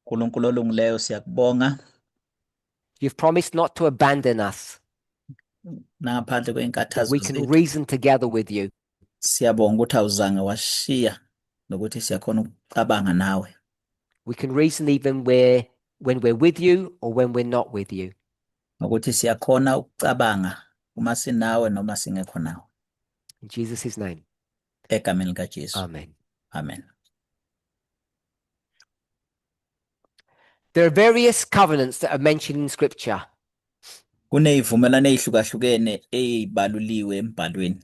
Nkulunkulu olungileyo siyakubonga. You've promised not to abandon us, Nangaphandle that kwey'nkathazo we can zethu. Reason together with you. Siyabonga ukuthi awuzange washiya nokuthi siyakhona ukucabanga nawe. We can reason even where when we're with you or when we're not with you. Nokuthi siyakhona ukucabanga uma sinawe noma singekho nawe. In Jesus' name. Egameni likaJesu. Amen. Amen. There are various covenants that are mentioned in Scripture. Kuney'vumelwano ey'hlukahlukene ey'baluliwe embhalweni.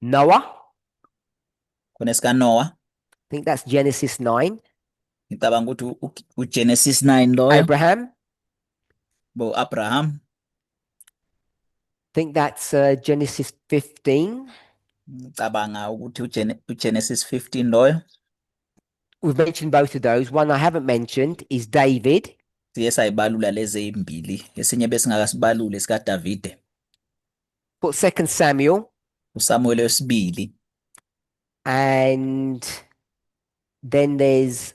Noah, KunesikaNoah. I think that's Genesis 9. Ngicabanga ukuthi uGenesis 9 loyo. Abraham, Bo Abraham. I think that's Genesis 15. Ngicabanga ukuthi uGenesis 15 loyo. We've mentioned both of those. One I haven't mentioned is David. Siye sayibalula lezi ezimbili. Esinye besingakasibaluli sikaDavide. But Second Samuel, uSamuel wesibili. And then there's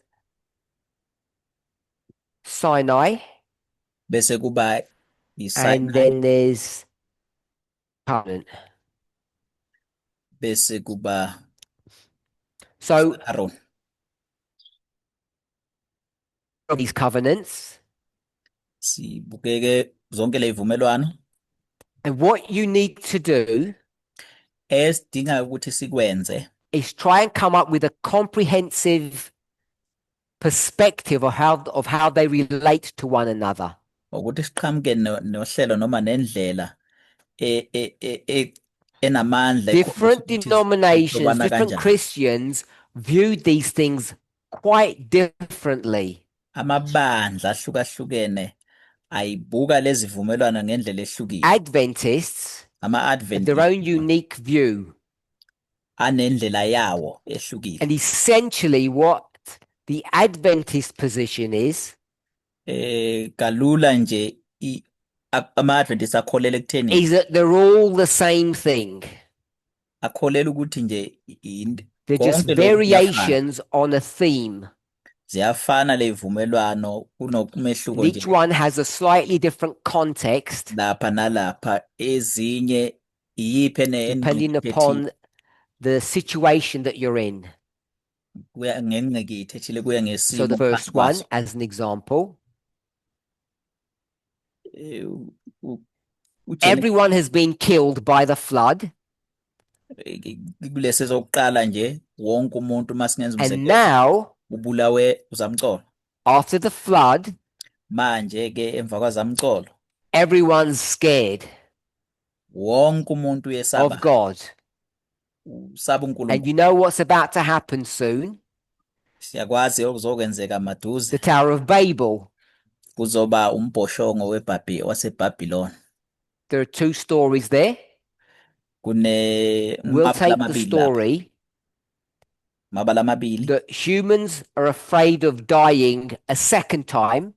Sinai, Bese kuba and iSinai. Then there's covenant. Bese kuba So Aaron. These covenants, Sibukeke zonke lezivumelwano. And what you need to do Esidinga ukuthi sikwenze is try and come up with a comprehensive perspective of how they relate to one another. Ukuthi siqhamuke nohlelo noma nendlela enamandla ekhombisa Different ukuthi denominations, zihlobana different kanjani. Christians viewed these things quite differently. Amabandla ahlukahlukene ayibuka lezi vumelwano ngendlela ehlukile. Adventists have their Ama-Adventist own unique view. Anendlela yawo ehlukile. And essentially, what the Adventist position is, Kalula nje ama-Adventist akholelwa ekutheni is that they're all the same thing. Akholelwa ukuthi nje They're just konke lokhu kuyafana. Variations on a theme. Ziyafana lezivumelwano kunomehluko And each nje one has a slightly different context lapha nalapha ezinye iyiphi depending engqikithi upon the situation that you're in. Kuya ngengqikithi ethile kuya So ngesimo the phambi first one, kwaso. As an example, everyone has been killed by the flood. Kulesi sokuqala nje wonke umuntu masingenza And umzekelo now, ubulawe uzamcolo. After the flood, Manje ke emva kwazamcolo everyone's scared wonke umuntu of uyesaba God. Usaba And uNkulunkulu. You know what's about to happen soon? Siyakwazi okuzokwenzeka maduze. The Tower of Babel. Kuzoba umbhoshongo weBhabhi waseBhabhiloni. There are two stories there. Kune We'll mabala take the amabili lapha. Story Mabala amabili. That humans are afraid of dying a second time.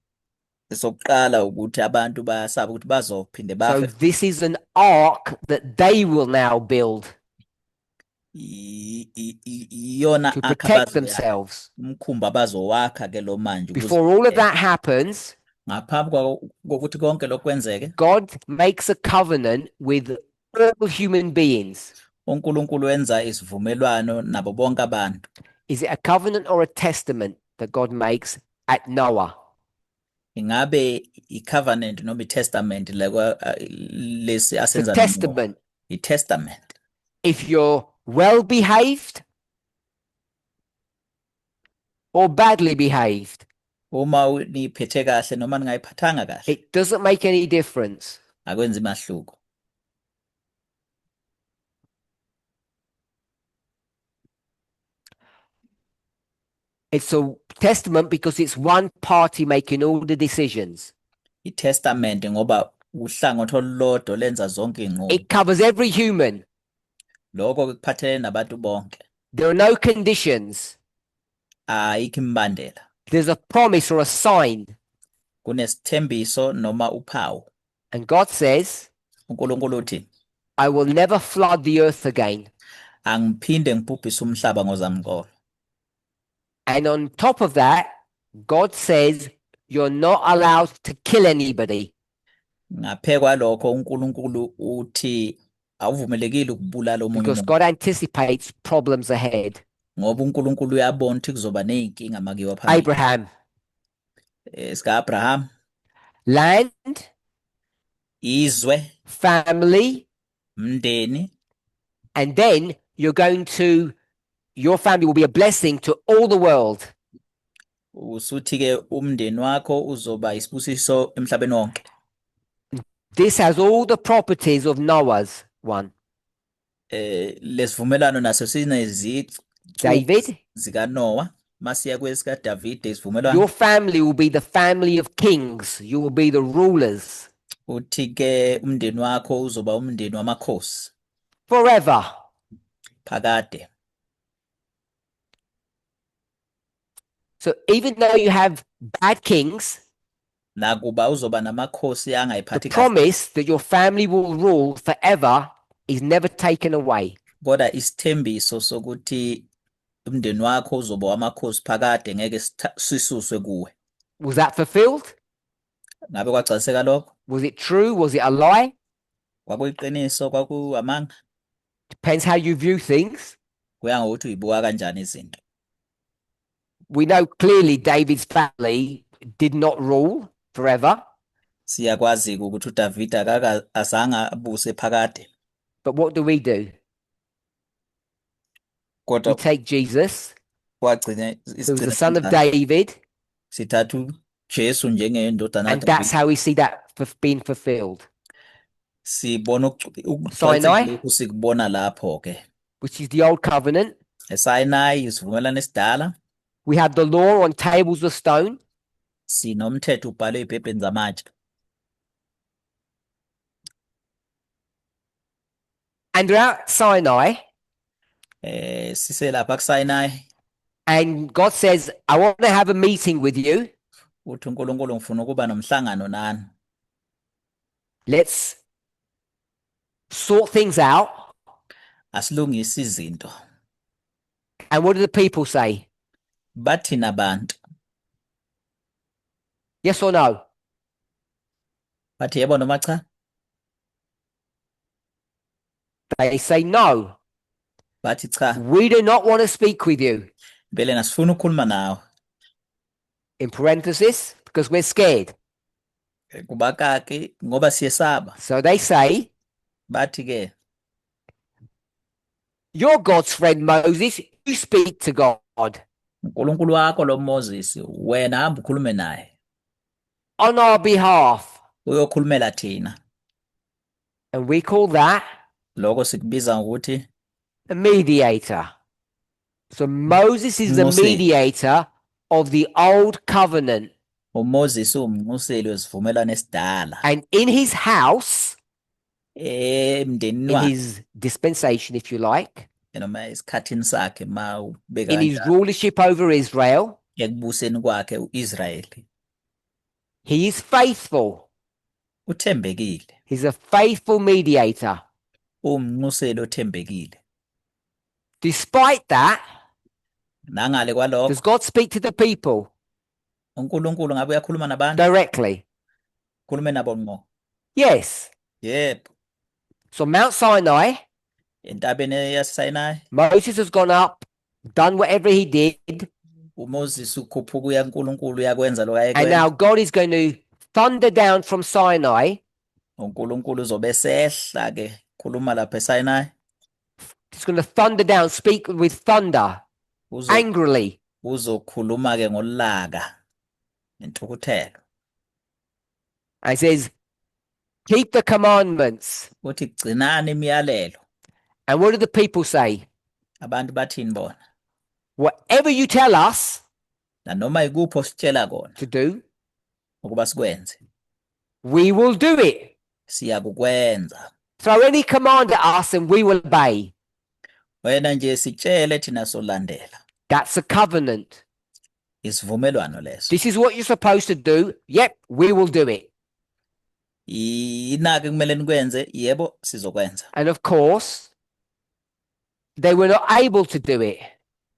Sokuqala ukuthi abantu bayasaba ukuthi bazophinde So bafe. This is an ark that they will now build Iyona to akha protect abazoyakha. Themselves. Umkhumbi abazowakha ke lo manje ukuze Before all of that happens, ngaphambi kokuthi konke lokhu kwenzeke God makes a covenant with all human beings. uNkulunkulu wenza isivumelwano nabo bonke abantu. Is it a covenant or a testament that God makes at Noah? Ingabe i-covenant noma i-testament lesi It's a asenza noNoah? Testament. I-testament. If you're well behaved or badly behaved, Uma niyiphethe kahle noma ningayiphathanga kahle it doesn't make any difference. Akwenzi mahluko. It's a testament because it's one party making all the decisions. I-testament ngoba uhlangothi olulodwa lenza zonke iy'nqumo. It covers every human. Lokho kuphathelene nabantu bonke. There are no conditions. Ayikho imibandela. There's a promise or a sign. Kunesithembiso noma uphawu. And God says, uNkulunkulu uthi "I will never flood the earth again." Angiphinde ngibhubhise umhlaba ngozamcolo. And on top of that, God says you're not allowed to kill anybody. Ngaphe kwalokho uNkulunkulu uthi awuvumelekile ukubulala omunye Because umuntu God anticipates problems ahead. Ngoba uNkulunkulu uyabona ukuthi kuzoba nezinkinga makuyiwa phambili. Abraham, Sika Abraham, land, izwe, family, umndeni, and then you're going to, your family will be a blessing to all the world. Usuthi ke umndeni wakho uzoba isibusiso emhlabeni wonke. This has all the properties of Noah's one. Lesivumelwano naso sinezici David, zikaNoah masiya kwesika David isivumelwano. Your family will be the family of kings. You will be the rulers Uthi ke umndeni wakho uzoba umndeni wamakhosi forever. Phakade. So even though you have bad kings, Nakuba uzoba namakhosi the angayiphathi kahle, promise that your family will rule forever is never taken away. Kodwa isithembiso sokuthi umndeni wakho uzoba wamakhosi phakade ngeke sisuswe kuwe. Was that fulfilled? Ngabe kwagcwaliseka lokho? Was it true? Was it a lie? Kwakuyiqiniso, kwakuamanga? Depends how you view things. Kuya ngokuthi uyibuka kanjani izinto. We know clearly David's family did not rule forever. Siyakwazi ukuthi uDavid akaka azange abuse phakade. But what do we do? We Kodwa take Jesus, kwagcina who was the isigcina son of sithatha David, sithatha uJesu njengendodana and that's kaDavid. How we see that being fulfilled. Sibona ukugcwaliseka Sinai, lokhu sikubona lapho ke. Which is the old covenant. eSinai isivumelwano esidala. We have the law on tables of stone. Sinomthetho ubhalwe eziphepheni zamatshe. And they're at Sinai, Siselapha kuSinai. And God says, "I want to have a meeting with you." Uthi uNkulunkulu ngifuna ukuba nomhlangano nani. "Let's sort things out." Asilungise izinto. And what do the people say? Bathina abantu? Yes or no? Bathi yebo noma cha? They say no. Bathi cha. "We do not want to speak with you." Vele asifuni ukukhuluma nawe. In parenthesis, because we're scared. Kuba kake ngoba siyesaba. So they say, Bathi ke, "You're God's friend, Moses. You speak to God uNkulunkulu wakho lo Moses, wena hamba ukhulume naye on our behalf." Uyokhulumela thina. And we call that Lokho sikubiza ngokuthi a mediator. So Moses is the Moses. Mediator of the old covenant. uMoses uwumnxuseli wesivumelwano esidala. And in his house, Emndenini in wakhe his dispensation, if you like, noma esikhathini sakhe ma ubeka in his kanjalo rulership over Israel, ekubuseni kwakhe uIsrayeli, he is faithful. Uthembekile. He's a faithful mediator. Uwumnxuseli othembekile. Despite that, Nangale kwalokho, does God speak to the people uNkulunkulu ngabe uyakhuluma nabantu? Directly? Khulume nabo ngqo? Yes. Yebo. So Mount Sinai, Entabeni yaseSinai, Moses has gone up, done whatever he did, uMoses ukhuphuka uya kuNkulunkulu uyakwenza lokho and ayekwenza. now God is going to thunder down from Sinai. uNkulunkulu uzobe sehla ke khuluma lapha eSinai. He's going to thunder down, speak with thunder, Uzo angrily. Uzokhuluma ke ngolaka nentukuthelo. And says, "Keep the commandments." Uthi gcinani imiyalelo. And what do the people say? Abantu bathini bona? "Whatever you tell us Nanoma ikuphi ositshela kona to do, ukuba sikwenze, we will do it. Siyakukwenza. Throw any command at us and we will obey." Wena nje sitshele thina solandela. That's a covenant. Isivumelwano leso. This is what you're supposed to do. Yep, we will do it. Yinake kumele nikwenze, yebo sizokwenza. And of course, They were not able to do it.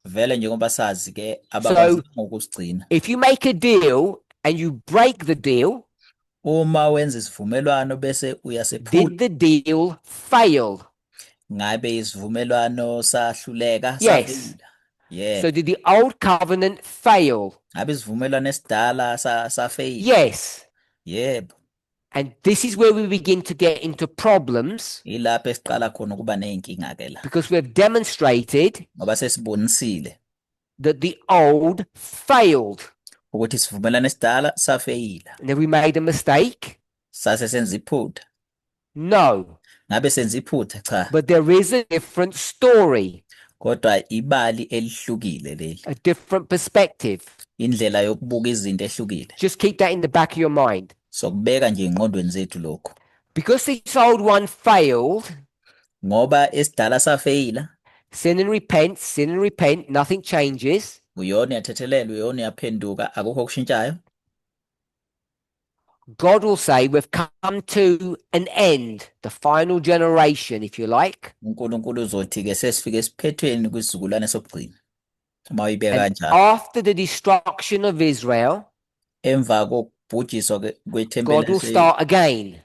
Vele njengoba sazi ke So abakwazanga ukusigcina. if you make a deal and you break the deal, Uma wenza isivumelwano bese uyasephula, did the deal fail? Ngabe isivumelwano sahluleka, Yes. safeyila? Yeah. So did the old covenant fail? Ngabe isivumelwano esidala safeyila? Yes. Yebo. And this is where we begin to get into problems Ilapho esiqala khona ukuba ney'nkinga ke la. Because we've demonstrated Ngoba sesibonisile that the old failed. Ukuthi isivumelwano esidala safeyila. And have we made a mistake? Sase senza iphutha. No. Ngabe senza iphutha? Cha. But there is a different story, Kodwa ibali elihlukile leli. A different perspective. Indlela yokubuka izinto ehlukile. Just keep that in the back of your mind. Sokubeka nje engqondweni zethu lokho. Because this old one failed, Ngoba esidala safeyila, sin and repent, nothing changes. Uyona uyathethelela, uyona uyaphenduka, akukho okushintshayo. God will say, "We've come to an end, the final generation, if you like." uNkulunkulu uzothi ke sesifike esiphethweni kwisizukulwane sokugcina. Uma uyibeka And kanjalo. After the destruction of Israel, Emva kokubhujiswa kwethempeli God will start again.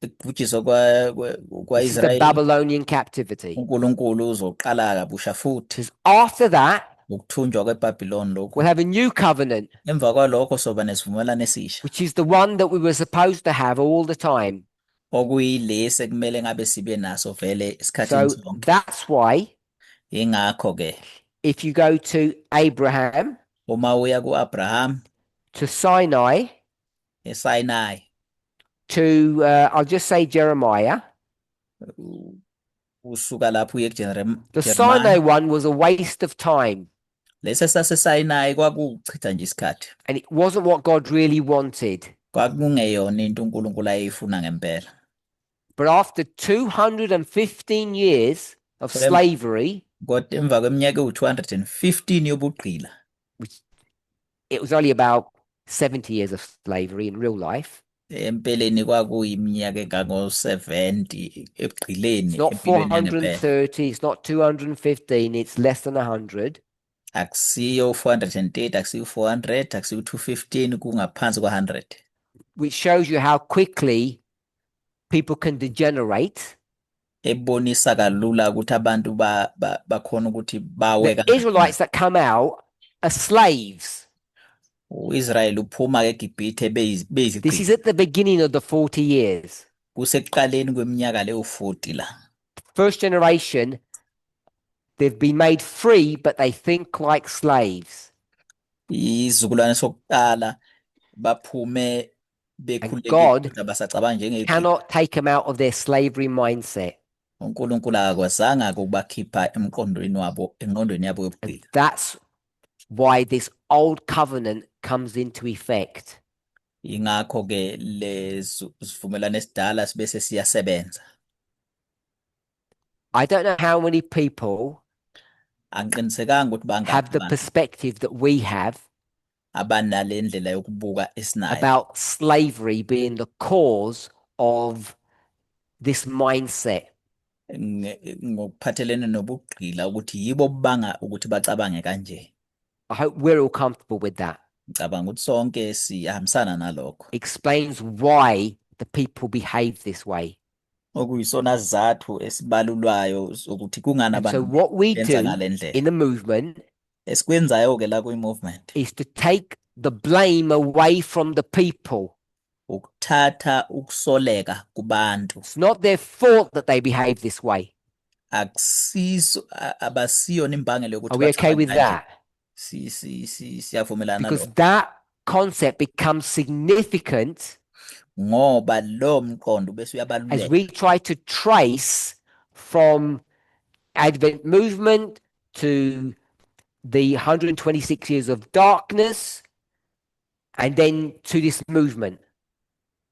Ukubhujiswa This is the kwa-Israyeli, Babylonian captivity. uNkulunkulu uzoqala kabusha futhi. Because after that, Ukuthunjwa kweBhabhiloni lokhu. We'll have a new covenant, Emva kwalokho soba nesivumelwano esisha. Which is the one that we were supposed to have all the time. Okuyilesi ekumele ngabe sibe naso vele esikhathini So sonke. That's why Ingakho ke if you go to Abraham, uma uya ku-Abraham, to Sinai, eSinai, to, I'll just say Jeremiah, usuka lapho uye kuJeremiah. The Sinai one was a waste of time. Lesi saseSinai kwakuchitha nje isikhathi. And it wasn't what God really wanted. Kwakungeyona into uNkulunkulu ayeyifuna ngempela. But after 215 years of slavery, Kodwa emva kweminyaka ewu-215 yobugqila, which it was only about 70 years of slavery in real life. Empeleni kwakuyiminyaka engango-70 ebugqileni It's not empilweni yangempela. 430, it's not 215, it's less than 100. Akusiyo 430, akusiyo 400, akusiyo 215, kungaphansi kwa-100. Which shows you how quickly people can degenerate. Ebonisa kalula ukuthi abantu bakhona ukuthi bawe The kangakanani. Israelites that come out are slaves. U-Israyeli uphuma eGibhithe This beyizigqila. is at the beginning of the 40 years. Kusekuqaleni kweminyaka leyo 40 la. First generation, they've been made free, but they think like slaves. Isizukulwane sokuqala baphume bekhululekile God kodwa basacabanga njengezigqila. cannot take them out of their slavery mindset. uNkulunkulu akakwazanga ukubakhipha emqondweni wabo, engqondweni yabo And yobugqila. that's why this old covenant comes into effect. Ingakho ke lezo sivumelwano esidala sibe siyasebenza. I don't know how many people Angiqinisekanga ukuthi bangaki have the abantu perspective that we have abanale ndlela yokubuka esinayo about slavery being the cause of this mindset. Ngokuphathelene nobugqila ukuthi yibo obubanga ukuthi bacabange kanje. I hope we're all comfortable with that. Ngicabanga ukuthi sonke siyahambisana nalokho. Explains why the people behave this way. Okuyisona sizathu esibalulwayo sokuthi kungani And so abantu what we benza do ngale ndlela. In the movement Esikwenzayo ke la kwi-movement is to take the blame away from the people. Ukuthatha ukusoleka kubantu. It's not their fault that they behave this way. Akusiso abasiyona imbangela yokuthi Are we okay bacabange with kanje. that? Si si si siyavumelana Because nalokho. That concept becomes significant Ngoba lo mqondo bese as uyabaluleka. We try to trace from Advent movement to the 126 years of darkness and then to this movement.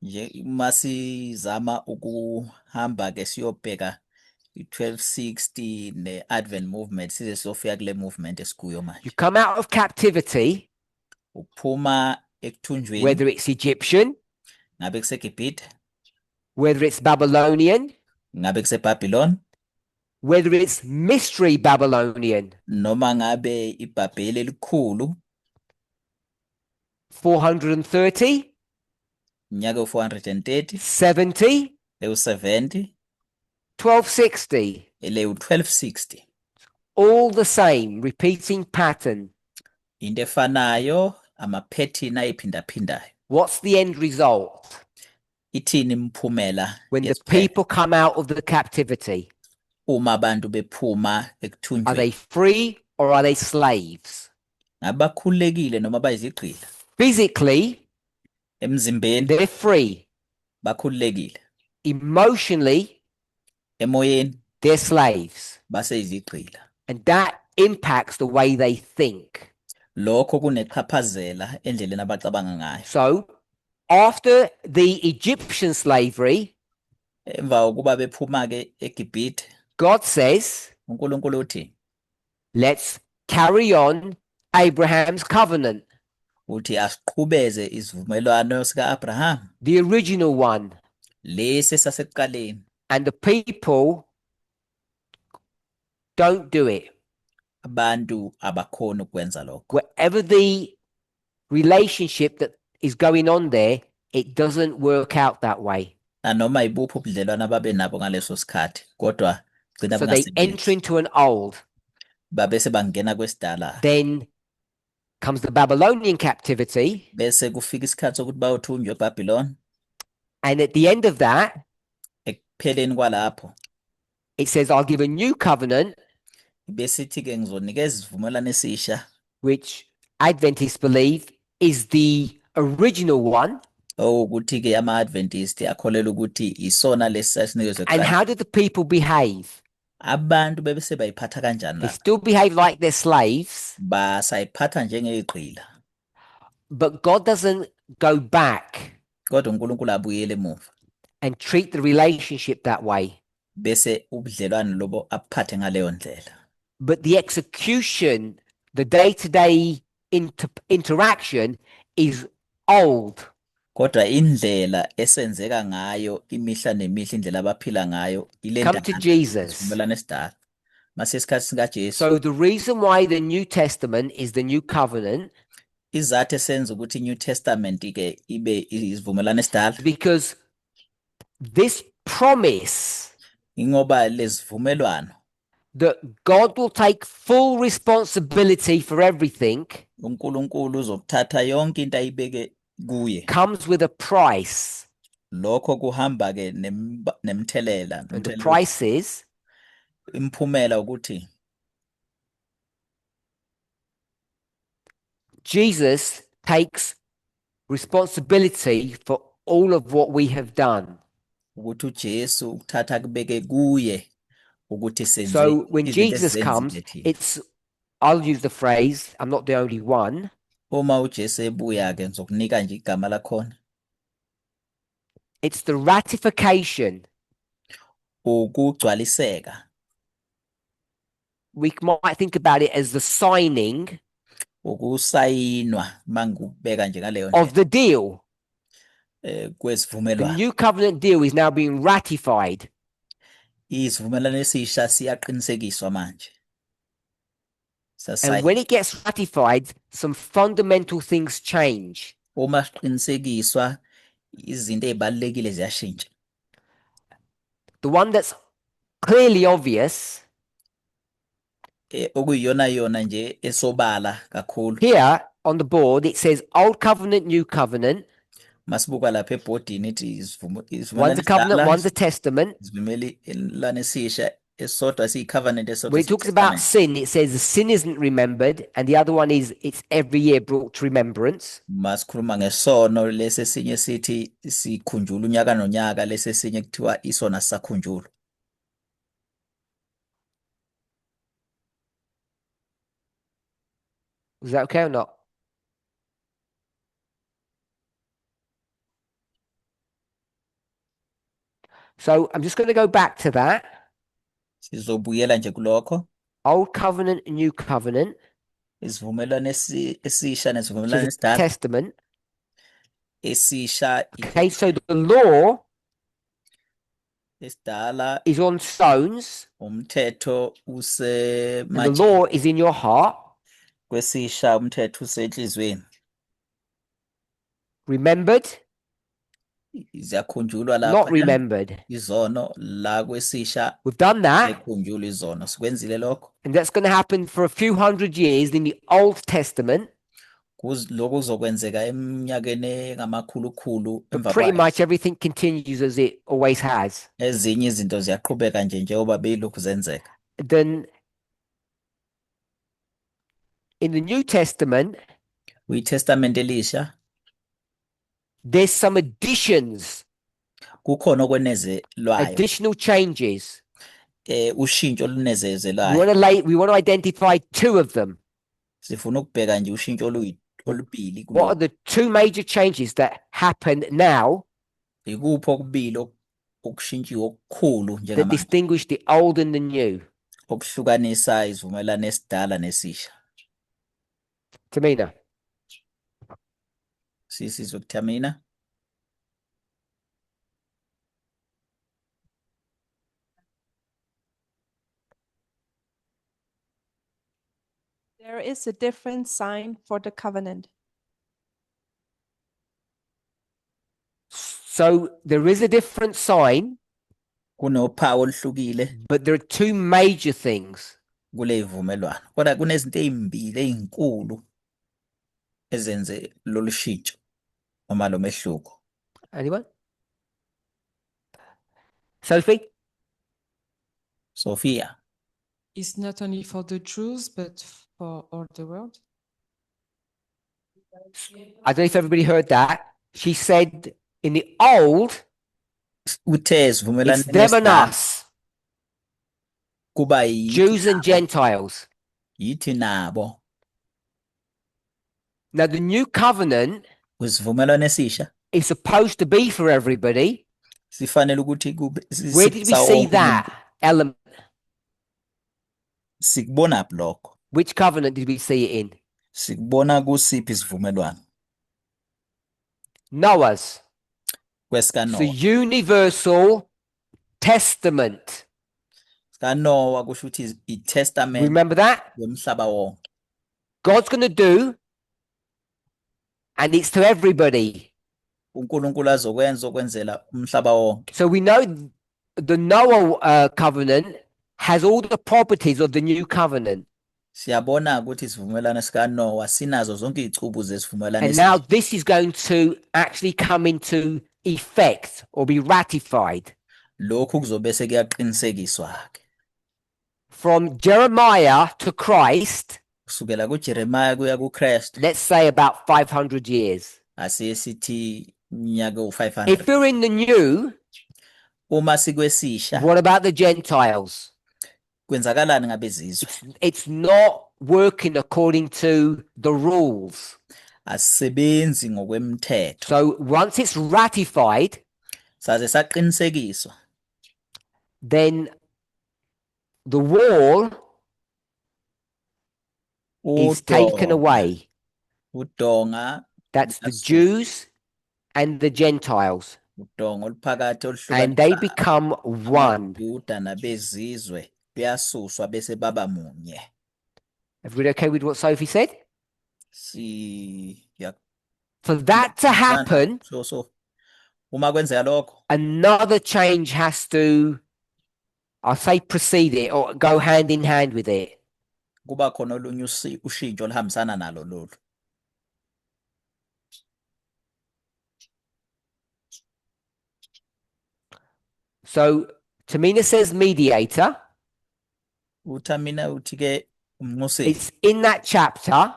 Nje masizama ukuhamba ke siyobheka i-1260 ne-Advent movement size siyofika kule movement esikuyo manje. You come out of captivity, Uphuma ekuthunjweni, whether it's Egyptian, ngabe kuseGibhithe, whether it's Babylonian, ngabe kuseBabylon, Whether it's Mystery Babylonian, Noma ngabe iBhabheli elikhulu 430, iminyaka ewu-430, 70, ewu-70, 1260. elewu-1260. All the same, repeating pattern. Into efanayo, amaphethini ayiphindaphindayo. What's the end result Ithini imiphumela when the yesiphelo people come out of the captivity? Uma abantu bephuma Are ekuthunjweni? they free or are they slaves? Ngabe bakhululekile noma bayizigqila? Physically, Emzimbeni they're free. bakhululekile, Emotionally, emoyeni they're slaves. baseyizigqila. And that impacts the way they think. Lokho kunechaphazela endleleni abacabanga ngayo. So, after the Egyptian slavery, Emva kokuba bephuma-ke eGibhithe, God says, uNkulunkulu uthi, let's carry on Abraham's covenant, uthi asiqhubeze isivumelwano sika-Abraham, the original one. Lesi sasekuqaleni. And the people don't do it. Abantu abakhoni ukwenza lokho. Whatever the relationship that is going on there, it doesn't work out that way. Nanoma yibuphi ubudlelwano ababe nabo ngaleso sikhathi, kodwa gcina So they enter bungasebenzi. Into an old. Babese bangena kwesidala. Then comes the Babylonian captivity. Bese kufika isikhathi sokuthi bayothunjwa eBhabhiloni. And at the end of that, Ekupheleni kwalapho, it says, I'll give a new covenant, bese ithi-ke ngizonikeza isivumelwano esisha, which Adventists believe is the original one. Owukuthi-ke ama-Adventist akholelwa ukuthi isona lesi sasinikezwe And kuqala. how did the people behave? Abantu bebese bayiphatha kanjani They lapha? still behave like they're slaves, Basayiphatha njengey'gqila, but God doesn't go back kodwa uNkulunkulu abuyele emuva and treat the relationship that way. Bese ubudlelwano lobo abuphathe ngaleyo ndlela. But the execution, the day to day interaction is old. Kodwa indlela esenzeka ngayo imihla nemihla, indlela abaphila ngayo ile Come to ndala, Jesus. Isivumelwano esidala. Mase isikhathi sikaJesu. So the reason why the New Testament is the new covenant Izathu esenza ukuthi iNew Testament ke ibe isivumelwano esidala is because this promise ingoba lesivumelwano that God will take full responsibility for everything uNkulunkulu uzokuthatha yonke into ayibeke kuye comes with a price. Lokho kuhamba ke nemthelela And the umthelela- price is imiphumela ukuthi Jesus takes responsibility for all of what we have done. Ukuthi uJesu ukuthatha kubeke kuye ukuthi senze So when izinto Jesus esizenzile comes, thina. it's, I'll use the phrase, I'm not the only one. Uma uJesu ebuya ke ngizokunika nje igama lakhona. It's the ratification. Ukugcwaliseka. We might think about it as the signing Ukusayinwa mangikubeka nje ngaleyo of ndlela the deal. eh The kwesivumelwano. new covenant deal is now being ratified. Isivumelwano esisha siyaqinisekiswa manje. And when Sasayinwa. it gets ratified, some fundamental things change. Uma siqinisekiswa izinto ezibalulekile ziyashintsha. The one that's clearly obvious Eh, okuyiyona yona nje esobala kakhulu. Here on the board, it says Old Covenant, New Covenant. Masibuka lapha ebhodini ithi isivumelwano One's a covenant, esidala, one's a testament. isivumelwano esisha, esisodwa siyi-covenant, esisodwa When it talks about siyi-testament. sin, it says the sin isn't remembered, and the other one is it's every year brought to remembrance. Masikhuluma ngesono lesi esinye sithi sikhunjula unyaka nonyaka, lesi esinye kuthiwa isona sisakhunjulwa. Is that okay or not? So I'm just going to go back to that. Sizobuyela nje kulokho. Old covenant, New covenant, Isivumelwano esisha which nesivumelwano is a esidala. testament. Esisha Okay, so the law Esidala is on stones umthetho and the usematsheni, law is in your heart. kwesisha umthetho usenhliziyweni. Remembered, Ziyakhunjulwa not lapha remembered. izono, la kwesisha We've done that, ekhunjulwa izono. Sikwenzile lokho. and that's going to happen for a few hundred years in the Old Testament, Lokhu kuzokwenzeka eminyakeni engamakhulukhulu but emva pretty kwayo. much everything continues as it always has. Ezinye izinto ziyaqhubeka nje njengoba beyilokhu zenzeka. Then in the New Testament, KwiTestamente Elisha there's some additions, kukhona okwenezelwayo, additional changes. Ushintsho We olunezelwayo. want to lay, we want to identify two of them. Sifuna ukubheka nje ushintsho olubili What are kulokhu. the two major changes that happen now Ikuphi okubili okushintshiwe okukhulu that njengamanje distinguish the old and the new? okuhlukanisa isivumelwano esidala nesisha? Tamina. Sisizwe kuThamina. There is a different sign for the covenant. So there is a different sign, Kunophawu oluhlukile but there are two major things. kule vumelwano, kodwa kunezinto ezimbili ezinkulu ezenze lolu shintsho noma lo mehluko. Anyone? Sophie? Sophia. It's not only for the Jews, but for all the world. I don't know if everybody heard that. She said in the old, Uthe isivumelwano it's them and esidala us, kuba yithi Jews and nabo, Gentiles. yithi nabo. Now, the new covenant Kwisivumelwano esisha is supposed to be for everybody. sifanele ukuthi kube Where did we sawo see wonke umuntu. that element? Sikubona lokho? Which covenant did we see it in? Sikubona kusiphi isivumelwano? Noah's. It's the KwesikaNowa. universal testament. SikaNowa kusho ukuthi i-testament Remember that? yomhlaba wonke. God's going to do, and it's to everybody. uNkulunkulu azokwenza okwenzela umhlaba wonke. So we know the Noah covenant has all the properties of the new covenant. Siyabona ukuthi isivumelwano sikaNowa sinazo zonke izicubu zesivumelwano And now esisha. this is going to actually come into effect or be ratified. Lokhu kuzobe sekuyaqinisekiswa ke. From Jeremiah to Christ, Kusukela kuJeremiah kuya kuKristu, let's say about 500 years. Asiye sithi iminyaka u-500. If we're in the new, Uma sikwesisha, what about the Gentiles? Kwenzakalani ngabezizwe? It's not working according to the rules. Asisebenzi ngokwemthetho. So once it's ratified, Saze saqinisekiswa, then the wall is taken udonga, away. Udonga That's the luyasuswa. Jews and the Gentiles. Udonga oluphakathi And they oluhlukanisa become one. amaJuda nabezizwe luyasuswa bese baba munye. Everybody okay with what Sophie said? Si ya For that to happen, so uma kwenzeka lokho, another change has to, I'll say, precede it or go hand in hand with it. Kuba khona olunye ushintsho oluhambisana nalo lolu. So Tamina says mediator. UTamina uthi ke umnxuseli. It's in that chapter.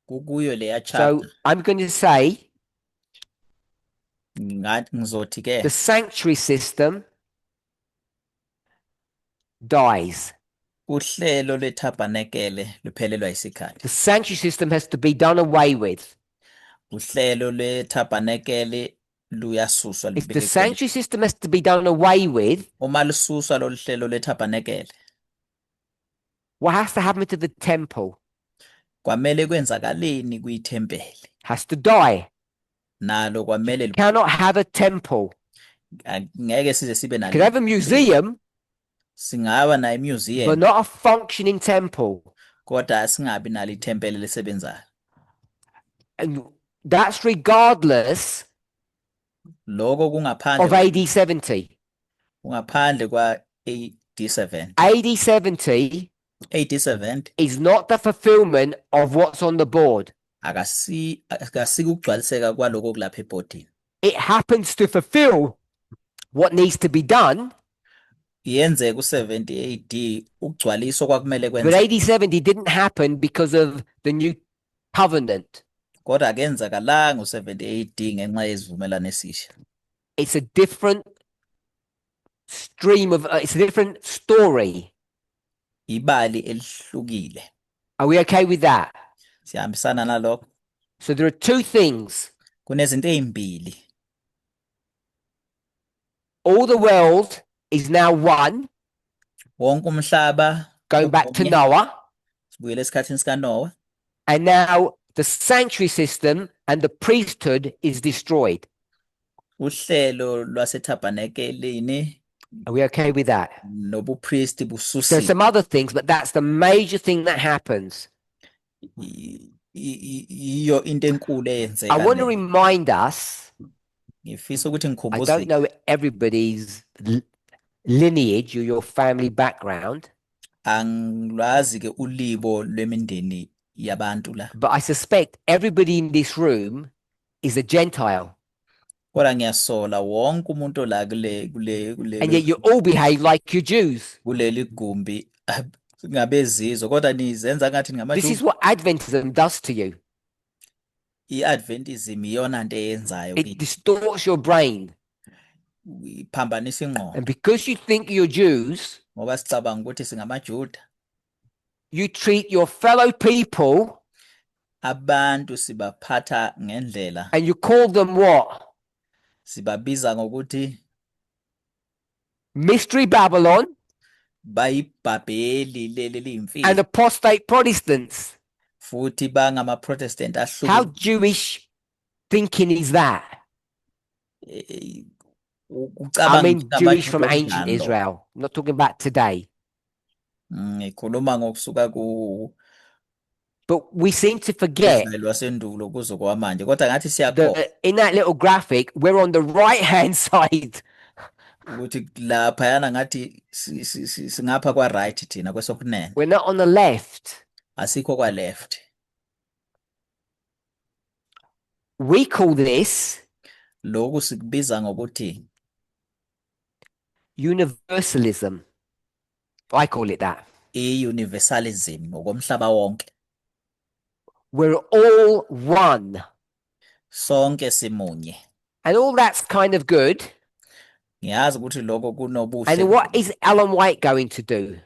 Kukuyo leya So chapter. I'm going to say Ngizothi ke the sanctuary system dies. Uhlelo lwethabhanekele luphelelwa isikhathi. The sanctuary system has to be done away with. Uhlelo lwethabhanekele luyasuswa If the lubekwe eceleni. sanctuary system has to be done away with, Uma lususwa lolu hlelo lwethabhanekele, what has to happen to the temple? Kwamele kwenzakaleni kwithempeli? Has to die. Nalo kwamele Cannot have a temple. Angeke size sibe You nalo could have a ithempeli. museum, Singaba nayo but imuseum not a functioning temple. kodwa singabi nalo ithempeli elisebenzayo. And that's regardless Lokho kungaphandle of AD 70. kungaphandle kwa AD 70. AD 70 AD 70 is not the fulfillment of what's on the board. Akasi akasike ukugcwaliseka kwaloko okulapha ebhodini. It happens to fulfill what needs to be done, Yenzeka u-70 AD ukugcwaliswa kwakumele but kwenzeke, AD 70 didn't happen because of the new covenant. Kodwa akenzakalanga u-70 AD ngenxa yesivumelwano esisha. It's a different stream of, it's a different story. Ibali elihlukile. Are we okay with that? Siyahambisana nalokho? So there are two things. Kunezinto ezimbili. All the world is now one, Wonke umhlaba going back to umunye. Noah, Sibuyele esikhathini sikaNoah. And now the sanctuary system and the priesthood is destroyed. Uhlelo lwasethabhanekelini Are we okay with that? Nobupristi There's bususiwe. some other things, but that's the major thing that happens. Iyo into enkulu eyenzeka I want to leyo. Remind us, Ngifisa ukuthi I ngikhumbuze. Don't know everybody's lineage or your family background, Angilwazi ke ulibo lwemindeni yabantu la, but I suspect everybody in this room is a Gentile. Kodwa ngiyasola wonke umuntu la kule kule kule And yet you all behave like you're Jews. Kuleli gumbi ngabezizwe kodwa nizenza ngathi This ningamaJuda. is what Adventism does to you. I-Adventism iyona nto eyenzayo It kithi. Distorts your brain. Iphambanisa ingqondo. And because you think you're Jews, Ngoba sicabanga ukuthi singamaJuda, you treat your fellow people abantu sibaphatha ngendlela, and you call them what? Sibabiza ngokuthi Mystery Babylon bayibhabheli leli and liyimfihlo apostate Protestants. Futhi bangama-Protestant How ahlukile. Jewish thinking is that? I Ukucabanga mean, Jewish from ngamaJuda ancient okunjani lokho? Israel. I'm not talking about today. Ngikhuluma ngokusuka ku But we seem to forget Israel wasendulo kuze kwamanje kodwa ngathi siyakhohlwa that in that little graphic, we're on the right hand side. Ukuthi laphayana ngathi singapha kwa right thina kwesokunene. We're not on the left. Asikho kwa left. We call this Lokhu sikubiza ngokuthi universalism. I call it that. I-universalism ngokomhlaba wonke. We're all one. Sonke simunye. And all that's kind of good. Ngiyazi ukuthi lokho kunobuhle. And what is Ellen White going to do?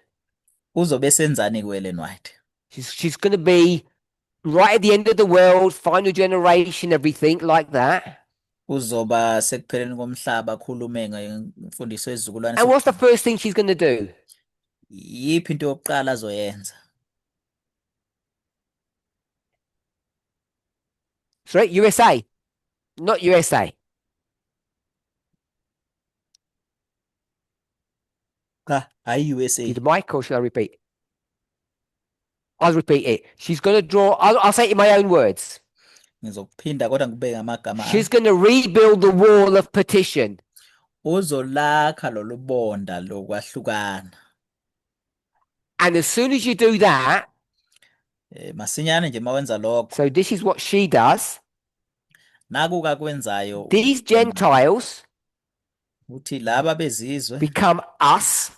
Uzobe senzani ku-Ellen White? She's going to be right at the end of the world, final generation, everything like that. Uzoba sekupheleni komhlaba akhulume ngemfundiso yezizukulwane. And what's the first thing she's going to do? Yiphi into yokuqala azoyenza? Sorry, USA, not USA. Cha, hayi USA. Did mic or shall I repeat? I'll repeat it. She's going to draw, I'll say it in my own words. Ngizokuphinda kodwa ngibeke ngamagama ami. She's going to rebuild the wall of partition. Uzolakha lolu bonda lokwahlukana. And as soon as you do that, Masinyane nje mawenza lokho, so this is what she does. Naku akwenzayo These Gentiles uthi laba bezizwe become us.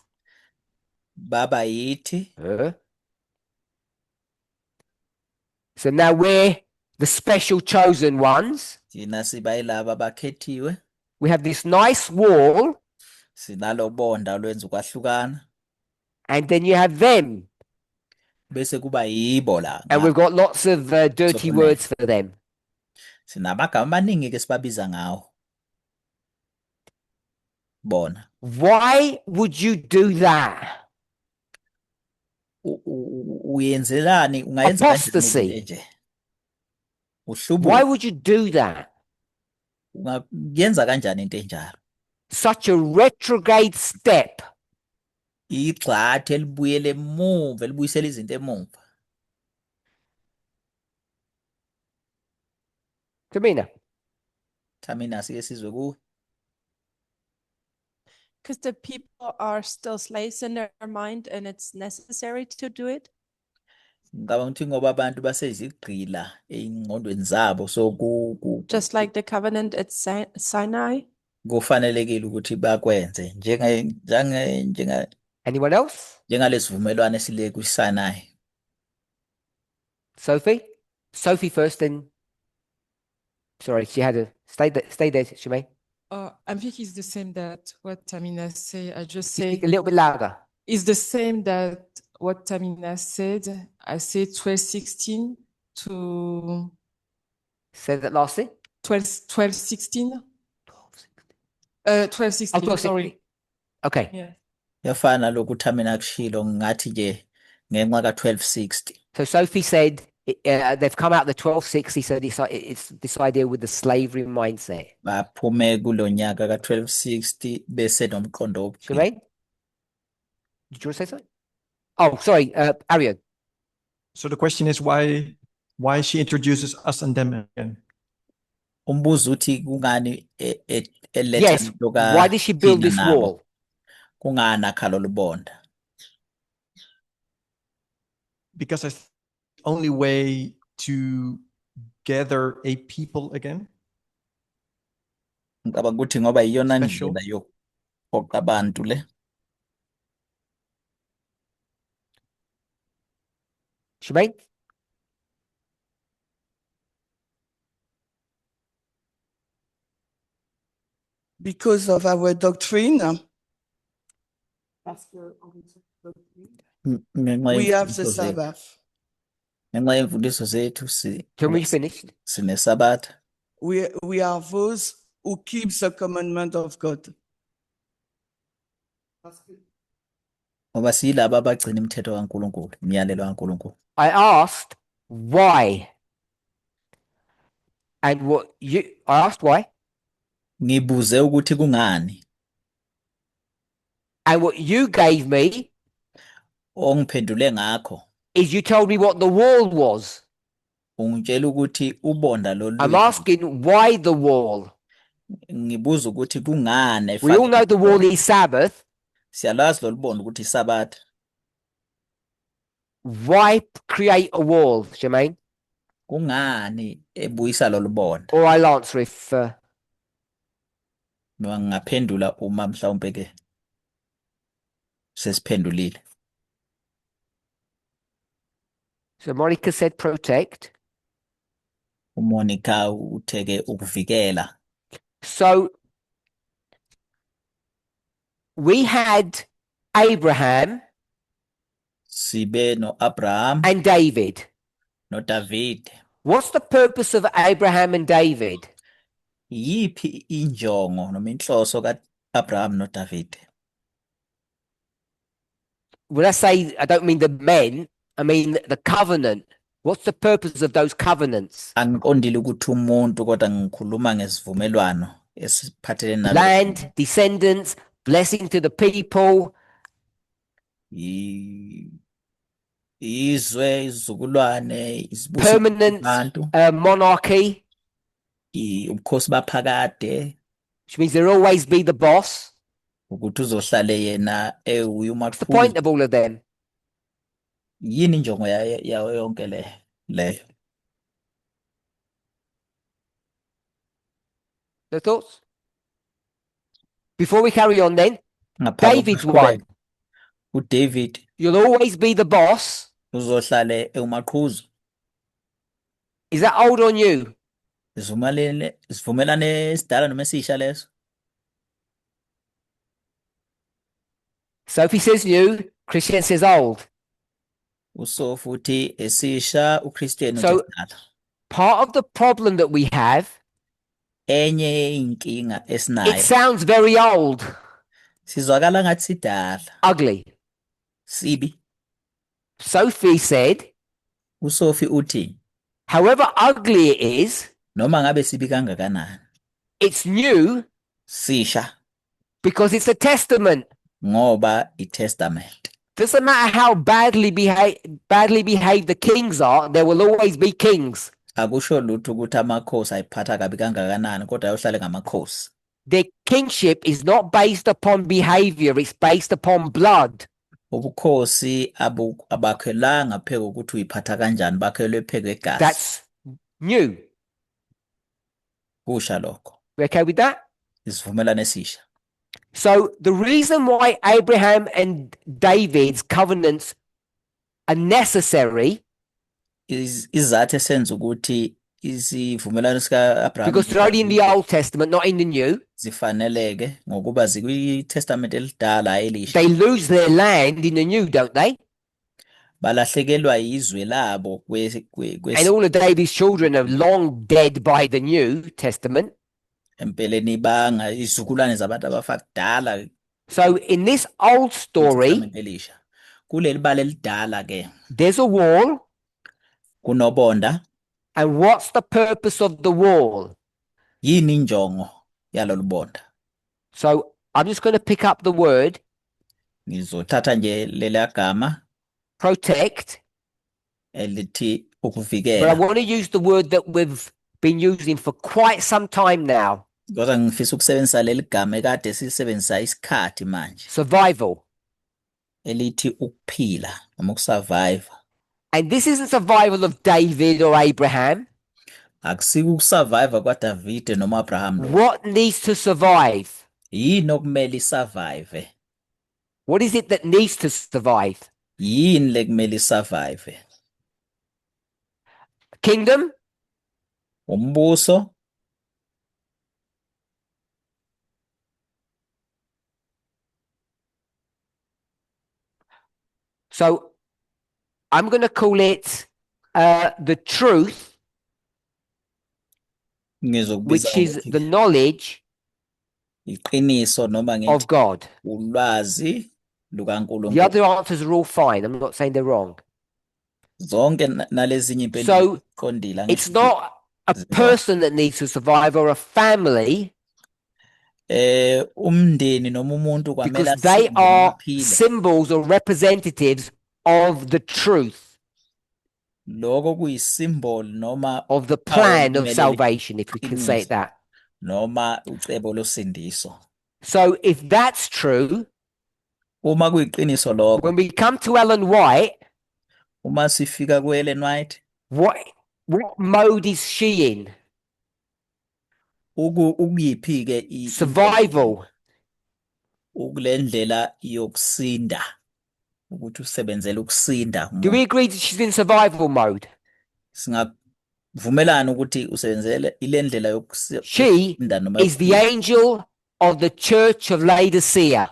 Baba yithi. Huh? So now we're the special chosen ones. Thina siba yilaba abakhethiwe. We have this nice wall, Sinalo bonda olwenza ukwahlukana, and then you have them. Bese kuba yibo la. And we've got lots of dirty Sokunene. Words for them. Sinamagama amaningi ke sibabiza ngawo bona. Why would you do that? Uyenzelani ungayenza kanjani into Apostasy. enje? Why Uhlubuka. would you do that? Ungayenza kanjani into enjalo? Such a retrograde step. Igxathu elibuyele emuva, elibuyisela izinto emuva. Tamina. Thamina, sike sizwe kuwe. Because the people are still slaves in their mind and it's necessary to do it. Ngicabanga ukuthi ngoba abantu basezigqila ey'ngqondweni zabo, so Just like the covenant at Sinai. Kufanelekile ukuthi bakwenze njenge njenge njenga Anyone else? Njengalesivumelwano esile kwiSinai. Sophie? Sophie first, then. Sorry, she had a stay there, stay there, Shemaine. I think it's the same that what Tamina say. I just You say speak a little bit louder. It's the same that what Tamina said. I say 12:16 to Say that last thing. 12:16. 12:16. 12:16. Oh, 12, sorry. 16. Okay. Yeah. Yafana lokhu Thamina akushilo, ngathi ke ngenxa ka-1260. So Sophie said they've come out the 1260. So it's this idea with the slavery mindset. Baphume kulo nyaka ka-1260 bese nomqondo wobugqila. Shemaine? Did you want to say something? Oh, sorry, Arian. So the question is why she introduces us and them again. Umbuzo uthi kungani eletha Yes. into Why did she build thina this nabo? wall? Kungani akha lolu bonda? Because I only way to gather a people again. Ngicabanga ukuthi ngoba iyona Special. ndlela yokuqoqa abantu le. Shemaine? Because of our doctrine, Ngenxa we have the yemfundiso zethu. Sabbath. Ngenxa yemfundiso zethu si Can we finish? sinesabatha. We are those who keep the commandment of God. Ngoba siyilaba abagcina imithetho kaNkulunkulu, imiyalelo kaNkulunkulu. I asked why. And what you I asked why. Ngibuze ukuthi kungani. And what you gave me Ongiphendule ngakho is you told me what the wall was. Ungitshela ukuthi ubonda lolu. I'm asking why the wall. Ngibuza ukuthi kungani We all efake know the wall ubonda. is Sabbath. Siyalazi lolu bonda ukuthi isabatha. Why create a wall, Shemaine? Kungani ebuyisa lolu bonda? Or I'll answer if Noma ngingaphendula uma mhlawumbe ke sesiphendulile. So. Monica said protect. uMonica uthe ke ukuvikela. So we had Abraham Sibe noAbraham and David. noDavid. What's the purpose of Abraham and David? Yiphi injongo noma inhloso kaAbraham noDavid? When I say, I don't mean the men, I mean the covenant. What's the purpose of those covenants? Angiqondile ukuthi umuntu, kodwa ngikhuluma ngesivumelwano esiphathelene nalo. Land, descendants, blessing to the people. Izwe, izizukulwane, izibusiso Permanent kubantu, monarchy, ubukhosi baphakade, which means there'll always be the boss. Ukuthi uzohlale yena ewuye What's the point umaqhuzu. Of all of them? Yini injongo yayo yonke le leyo? No thoughts? Before we carry on, then, Ngaphambi David's kokuqhubeka, one. uDavid You'll always be the boss. Uzohlale ewumaqhuzu. Is that old or new? Isivumelane esidala noma esisha leso? Sophie says new, Christian says old. uSophie uthi esisha, uChristian uthi So esidala. part of the problem that we have, Enye inkinga it esinayo, sounds very old, sizwakala ngathi sidala, ugly. Sibi. Sophie said, uSophie uthi however ugly it is, noma ngabe sibi kangakanani, it's new sisha, Because it's a testament. Ngoba iTestament. Doesn't matter how badly behaved the kings are, there will always be kings. Akusho lutho ukuthi amakhosi ayiphatha kabi kangakanani kodwa ayohlale ngamakhosi. Their kingship is not based upon behavior, it's based upon blood. Ubukhosi abakhelanga phezu kokuthi uyiphatha kanjani, bakhelwe phezu kwegazi. That's new. Kusha lokho. We okay with that? Isivumelwano esisha. So the reason why Abraham and David's covenants are necessary Isizathu esenza ukuthi isivumelwano sika-Abraham because they're only in the Old Testament, not in the New. Zifaneleke ngokuba zikwiTestament elidala hhayi elisha. They lose their land in the New, don't they? Balahlekelwa izwe labo And all of David's children are long dead by the New Testament. Empeleni banga izizukulwane zabantu abafa kudala So in this old story, kwiTestament elisha. Kuleli bala elidala ke there's a wall. Kunobonda. And what's the purpose of the wall? Yini injongo yalolu bonda? So I'm just going to pick up the word Ngizothatha nje lela gama protect, elithi but I ukuvikela. want to use the word that we've been using for quite some time now, Kodwa ngifisa ukusebenzisa leli gama ekade silisebenzisa isikhathi manje survival. Elithi ukuphila noma ukusurvive. And this isn't survival of David or Abraham. Akusiko ukusurvive kwaDavide noma Abraham lo. What needs to survive? Yini okumele isurvive? What is it that needs to survive? Yini lekumele isurvive? Kingdom? Umbuso? So I'm going to call it the truth, Ngizokubiza which is ngokuthi the knowledge iqiniso noma ngithi of God. Ulwazi The lukaNkulunkulu. other answers are all fine. I'm not saying they're wrong. Zonke nalezinye impendulo So ziqondile, it's angisho not a zilona. Person that needs to survive or a family Umndeni noma umuntu kwamele because they asinde noma are aphile. Symbols or representatives of the truth, Lokho kuyisimbol noma of the uphawu plan of olumelele salvation, if we can say it iqiniso that. Noma ucebo losindiso. So if that's true, Uma kuyiqiniso lokho, when we come to Ellen White, uma sifika ku-Ellen White, what mode is she in? Ukuyiphi-ke Survival. Ukule ndlela yokusinda ukuthi usebenzele ukusinda Do we umuntu. agree that she's in survival mode? Singavumelana ukuthi usebenzele ile ndlela She yokusinda noma is the yokuphila. Angel of the Church of Laodicea,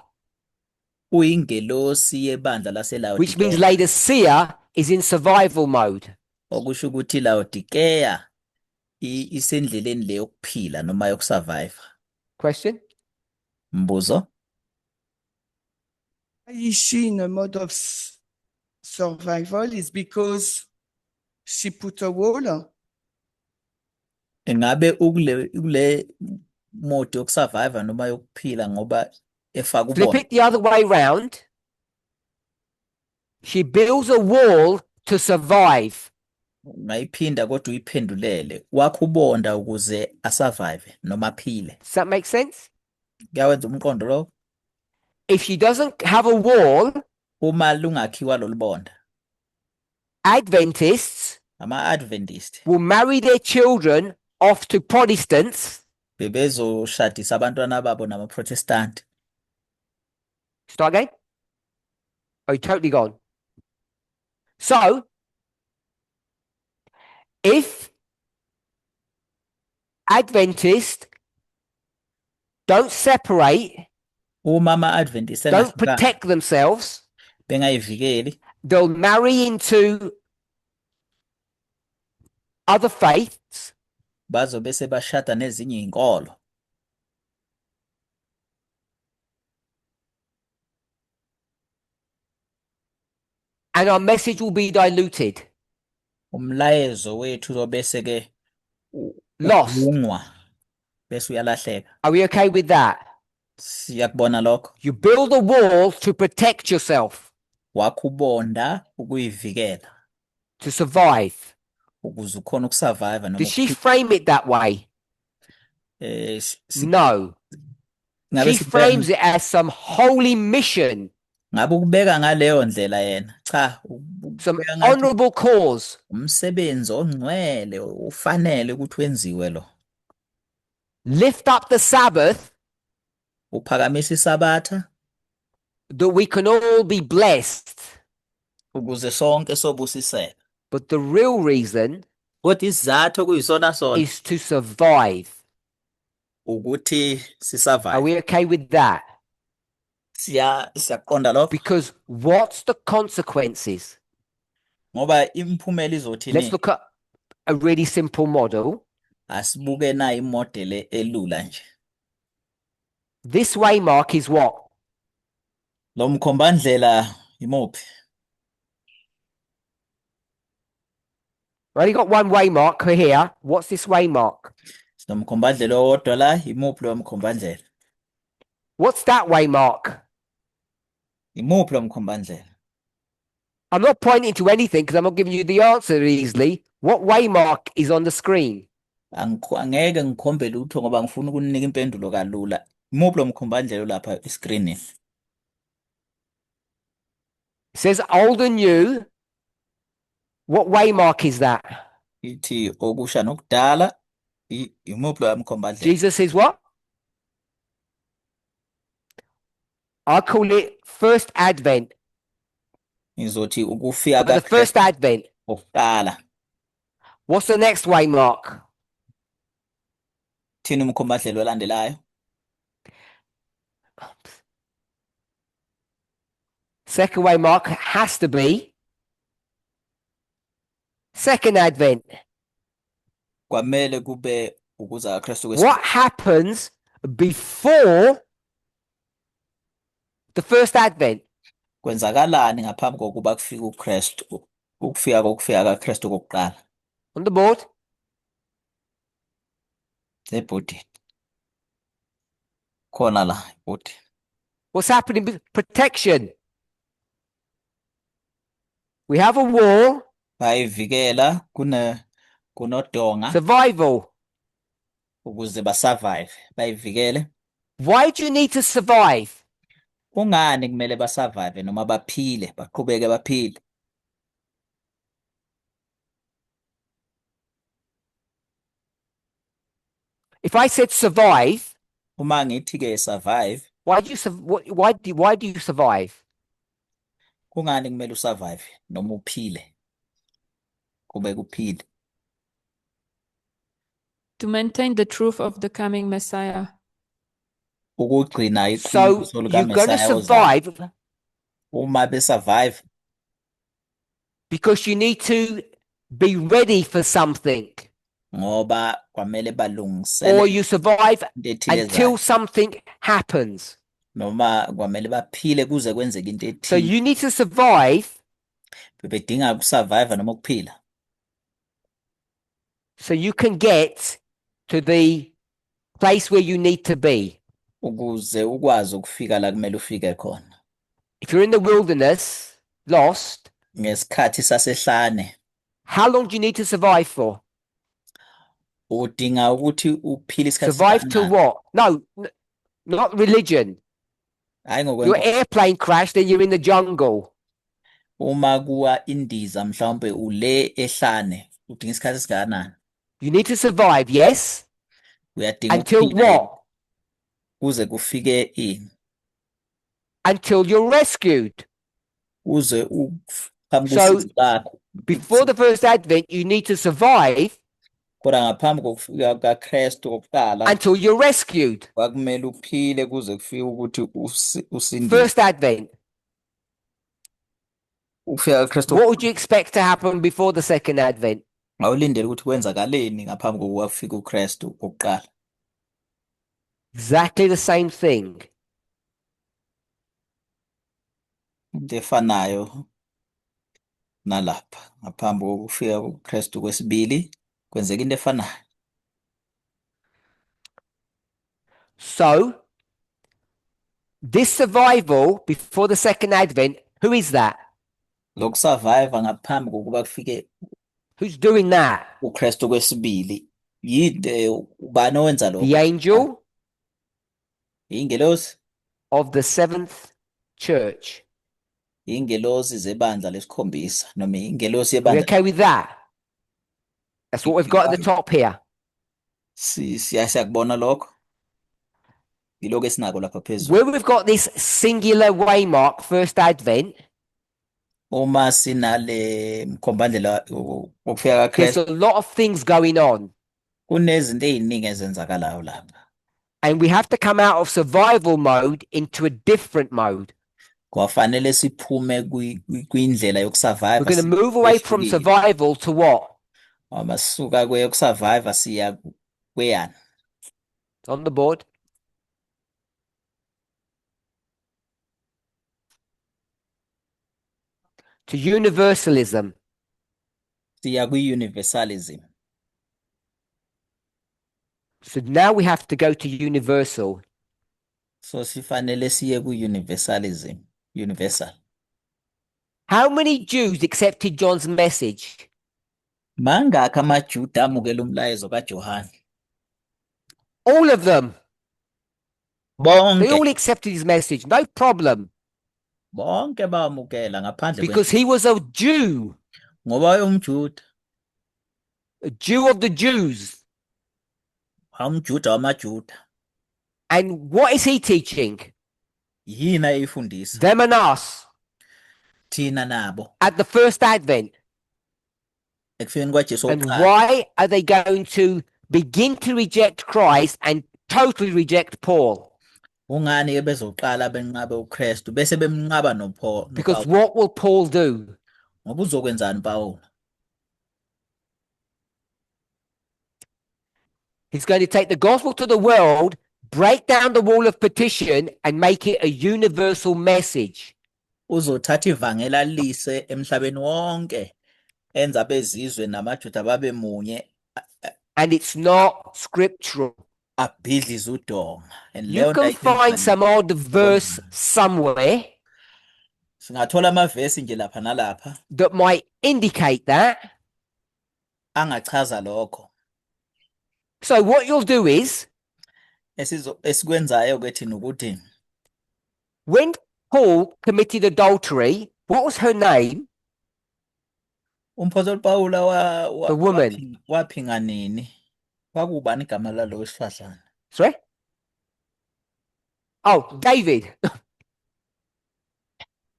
Uyingelosi yebandla which means laseLaodikeya. Laodicea is in survival mode. Okusho ukuthi Laodikeya isendleleni le yokuphila noma yokusurvive. Question? Mbuzo? Why is she in a mode of survival? Is because she put a wall. Ingabe ukule mode yokusurvive noma yokuphila ngoba efaka Flip ubona? it the other way round. She builds a wall to survive. Ungayiphinda kodwa uyiphendulele. Wakha ubonda ukuze asurvive noma aphile. Does that make sense? Kuyawenza umqondo lokho? If she doesn't have a wall, Uma lungakhiwa lolu bonda, Adventists ama-Adventist will marry their children off to Protestants. Bebezoshadisa abantwana babo namaProtestant. Start again. Oh, you're totally gone. So, if Adventists don't separate, Uma ama-Adventist don't engahlukani, protect themselves, bengayivikeli, they'll marry into other faiths. Bazobe sebashada nezinye izinkolo. And our message will be diluted, Umlayezo wethu uzobese ke lost. Ubungwa bese uyalahleka. Are we okay with that? Siyakubona lokho. You build a wall to protect yourself, Wakha ubonda ukuyivikela to survive. Ukuze ukhone ukusurvive noma Did she ukuphila. Frame it that way? Eh, No. Ngabe She frames it as some holy mission, ngabe ukubeka ngaleyo ndlela yena cha some ukubeka ngathi honorable cause. Umsebenzi ongcwele ufanele ukuthi wenziwe lo. Lift up the Sabbath uphakamisa isabatha that we can all be blessed. Ukuze sonke sobusiseka. But the real reason kodwa isizathu okuyisona sona is to survive. Ukuthi Are sisurvive. We okay with that? Siya siyaqonda lokho. Because what's the consequences? Ngoba imiphumela izothini? Let's look at a really simple model. Asibuke na imodeli elula nje. This waymark is what? Lo mkhombandlela imuphi? We only got one waymark here. What's this waymark? Sinomkhombandlela owodwa la, imuphi lo mkhombandlela? What's that waymark? Imuphi lo mkhombandlela? I'm not pointing to anything because I'm not giving you the answer easily. What waymark is on the screen? Angeke ngikhombe lutho ngoba ngifuna ukunika impendulo kalula. Imuphi lo mkhombandlela lapha escreenini? It says old and new. What waymark is that? Ithi okusha nokudala, imuphi lo mkhombandlela? Jesus is what? I call it first advent. Ngizothi ukufika But the first advent. Kokuqala. What's the next waymark? Thini umkhombandlela olandelayo? Second waymark has to be second advent. Kwamele kube ukuza kaKristu kwesibili. What happens before the first advent? Kwenzakalani ngaphambi kokuba kufike uKristu, ukufika kokufika kaKristu kokuqala? On the board? Ebhodini. Khona la ebhodini. What's happening with protection? We have a wall. Bayivikela kune kunodonga. Survival. Ukuze basurvive, bayivikele. Why do you need to survive? Kungani kumele basurvive noma baphile, baqhubeke baphile? If I said survive, uma ngithi ke survive, why do you survive? Kungani kumele usurvive noma uphile? Kube kuphile. To maintain the truth of the coming Messiah. Ukugcina So iqiniso you're going to likaMessiah ozayo. Survive Uma besurvive because you need to be ready for something. Ngoba kwamele balungisele Or you survive into ethile until ezayo. Something happens. Noma kwamele baphile kuze kwenzeke into So ethile. you need to survive Bebedinga ukusurvive noma ukuphila. So you can get to the place where you need to be. Ukuze ukwazi ukufika la kumele ufike khona. If you're in the wilderness, lost, ngesikhathi sasehlane, how long do you need to survive for? Udinga ukuthi uphile isikhathi Survive to esingakanani? What? No, not religion. Hayi Your ngokwenkolo. Airplane crashed, then you're in the jungle. Uma kuwa indiza mhlawumbe ule ehlane, udinga isikhathi esingakanani? You need to survive, yes? Uyadinga Until ukuphila what? Kuze kufike ini? Until you're rescued. Kuze phambi So, kosizo lakho. before the first advent, you need to survive Kodwa ngaphambi kokufika kukaKristu kokuqala until you're rescued. Kwakumele uphile kuze kufike ukuthi usindiswe. First advent. Ukufika kukaKristu. What would you expect to happen before the second advent? Awulindele ukuthi kwenzakaleni ngaphambi kokuba kufike uKristu kokuqala. Exactly the same thing. Into efanayo nalapha ngaphambi kokufika kuKristu kwesibili kwenzeka into efanayo. So, This survival before the second advent, who is that? Lokusurvive ngaphambi kokuba kufike Who's doing that? uKristu kwesibili yini, ubani owenza lokho? The angel Ingelosi of the seventh church. Ingelosi zebandla lesikhombisa noma ingelosi Are we yebandla. okay with that? That's what we've got at the top here. Siyakubona lokho, yilokho esinako lapha phezulu. Where we've got this singular waymark, first advent, Uma sinale mkhombandlela wokufika there's kaKristu, a lot of things going on. Kunezinto eziningi ezenzakalayo lapha. And we have to come out of survival mode into a different mode. Kwafanele siphume kwindlela yokusurvive. We're going to move away from Ehlukile. Survival to what? Uma sisuka kweyokusurvive siya kweyani? It's on the board. To universalism. Siya kwi-universalism. So now we have to go to universal. So sifanele siye kwi-universalism, universal. How many Jews accepted John's message? Mangakhi amaJuda amukela umlayezo kaJohane? All of them. They Bonke. All accepted his message, no problem. Bonke bamukela ngaphandle Because he was a Jew, ngoba wayengumJuda. A Jew of the Jews. UmJuda wamaJuda. And what is he teaching? Yini ayifundisa? Them and us Thina nabo. At the first advent. Ekufikeni kwaJesu And wokuqala. why are they going to begin to reject Christ and totally reject Paul? Kungani ke bezoqala benqabe uKristu bese bemnqaba noPaul? Because what will Paul do? Ngoba uzokwenzani Paul? He's going to take the gospel to the world, break down the wall of partition, and make it a universal message. Uzothatha ivangeli alise emhlabeni wonke enza abezizwe namaJuda babe munye. And it's not scriptural. Abhidlize udonga. And You leyo nto can find ayifundisa some odd verse somewhere singathola amavesi nje lapha nalapha that might indicate that. Angachaza lokho. So what you'll do is Esizo esikwenzayo ke thina ukuthi when Paul committed adultery, what was her name? Umphostoli Pawula The woman. Waphinga nini? Kwakubani igama lalo wesifazane? Sorry? Oh, David.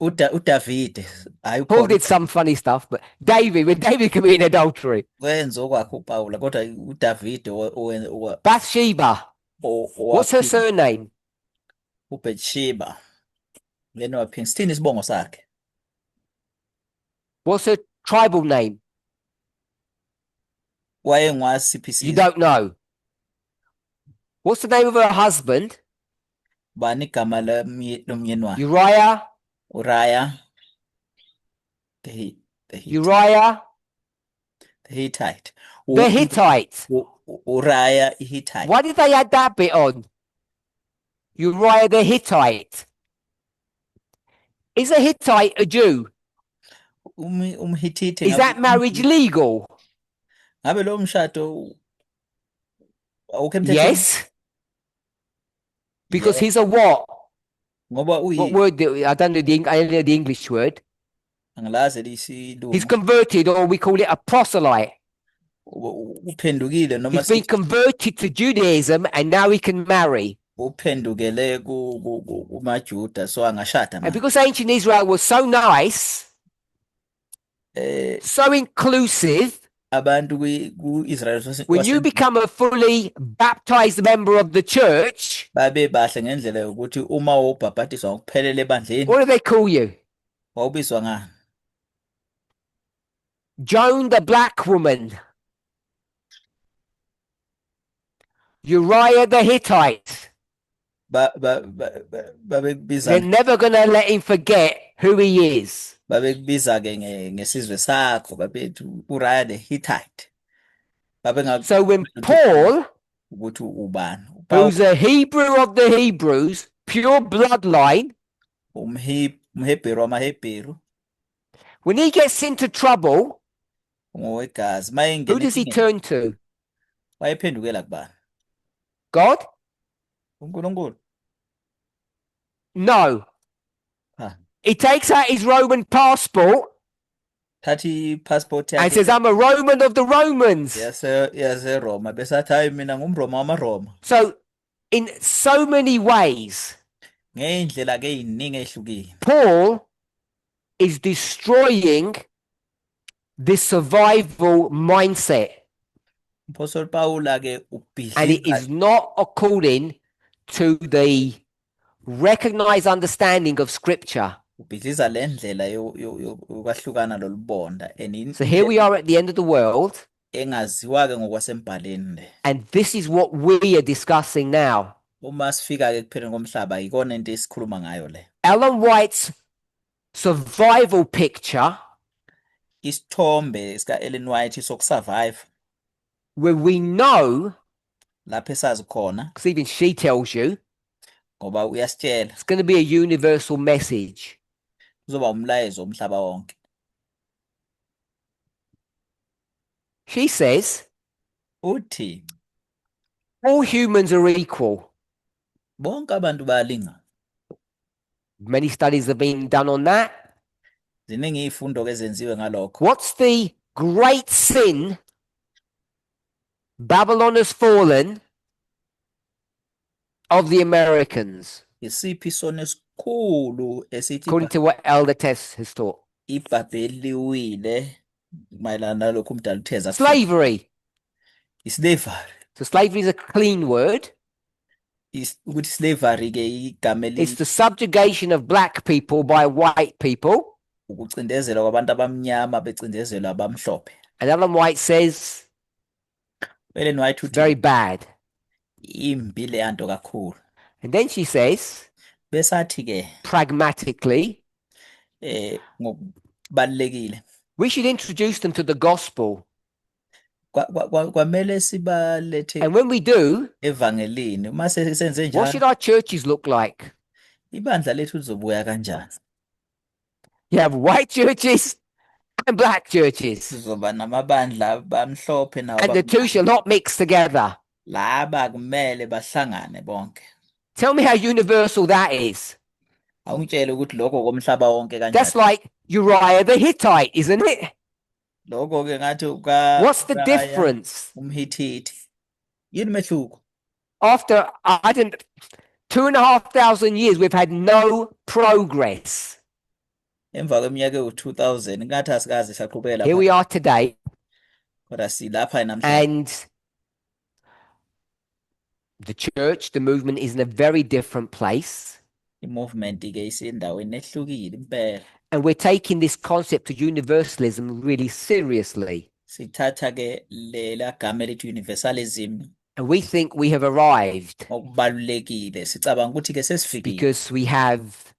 UDavide, hayi Paul uPaul. Did some funny stuff, but David, when David committed adultery, Wenza okwakhe uPawula kodwa uDavide Bathsheba, what's her owaphinga surname? uBathsheba. Yena waphinga. Sithini isibongo sakhe? What's her tribal name? Wayengwasiphi You isizwe? Don't know. What's the name of her husband? Bani igama lomyeni wakhe? Uriah, Uriah the Hittite. Uriah, The Hittite. The Hittite. Uriah Hittite. Why did they add that bit on? Uriah the Hittite. Is a Hittite a Jew? UmHittite Is ngabe that marriage legal? Ngabe lo mshado awukho emthethweni? Yes. Because Yeah. he's a what? Ngoba What uyi word? I don't know the I don't know the English word. Angilazi He's isilungu. Converted, or we call it a proselyte. Uphendukile noma He's been sithi converted to Judaism, and now he can marry. Uphendukele kumaJuda so angashada And manje. because ancient Israel was so nice, so inclusive, Abantu ku-Israel when you become a fully baptized member of the church, babe bahle ngendlela yokuthi uma wawubhabhadiswa ngokuphelele ebandleni, what do they call you? Wawubizwa ngani? Joan the black woman. Uriah the Hittite. Babekubiza They're never going to let him forget who he is. Babekubiza ke ngesizwe sakho babethi Uriah the Hittite. Babengakuthi So when Paul, ukuthi ubani. uPaul who's a Hebrew of the Hebrews, pure bloodline. UmHebheru wamaHebheru. When he gets into trouble, Ungowegazi. who Mayengena does he enkingeni, turn to? wayephendukela kubani? God? UNkulunkulu. No. Cha. He takes out his Roman passport Thatha i-passport and yakhe says, I'm a Roman of the Romans. yaseRoma bese athi hayi mina ngumRoma wamaRoma. So, in so many ways, Ngey'ndlela ke ey'ningi ey'hlukile. Paul is destroying this survival mindset. Apostle Paula ke And it ubhidliza is not according to the recognized understanding of Scripture. Ubhidliza le ndlela yokwahlukana lolubonda and So here we are at the end of the world, engaziwa ke ngokwasembhaleni le. and this is what we are discussing now. Uma sifika ke ekupheleni komhlaba yikona into esikhuluma ngayo le. Ellen White's survival picture, Isithombe sika Ellen White sokusurvive where we know, lapho esazi khona because even she tells you, ngoba uyasitshela it's going to be a universal message. kuzoba umlayezo womhlaba wonke. She says Uthi all humans are equal. bonke abantu bayalingana. Many studies have been done on that. Ziningi izifundo ke ezenziwe ngalokho. What's the great sin? Babylon has fallen of the Americans, Isiphi isono esikhulu esithi according to what Elder Tess has taught? iBhabheli liwile mayelana nalokhu umdala utheza Slavery. Islavery. So slavery is a clean word. Ukuthi slavery ke igama It's the subjugation of black people by white people. Ukucindezelwa kwabantu abamnyama becindezelwa abamhlophe. And Ellen White says Ellen White it's uthi very bad. Imbi leya nto kakhulu. And then she says, Bese athi ke pragmatically, ngokubalulekile we should introduce them to the gospel. Kwamele sibalethe And when we do, evangelini. Uma senze what should njalo our churches look like? Ibandla lethu lizobuya kanjani? You have white churches and black churches, Sizoba namabandla abamhlophe and the two shall not mix together. Laba kumele bahlangane bonke. Tell me how universal that is. Awungitshele ukuthi lokho komhlaba wonke That's kanjani. Like Uriah the Hittite, isn't it? Lokho ke ngathi ka What's the Uriah difference? umHittite. Yini mehluko? After, I didn't, 2,500 years, we've had no progress. Emva kweminyaka ewu-2000 ngathi asikaze saqhubekela Here we are today, kodwa silapha namhlanje. And the church, the movement is in a very different place. I-movement ke isendaweni ehlukile impela. And we're taking this concept of universalism really seriously. Sithatha ke lela gama elithi universalism And we think we have arrived okubalulekile. Sicabanga ukuthi ke sesifikile because we have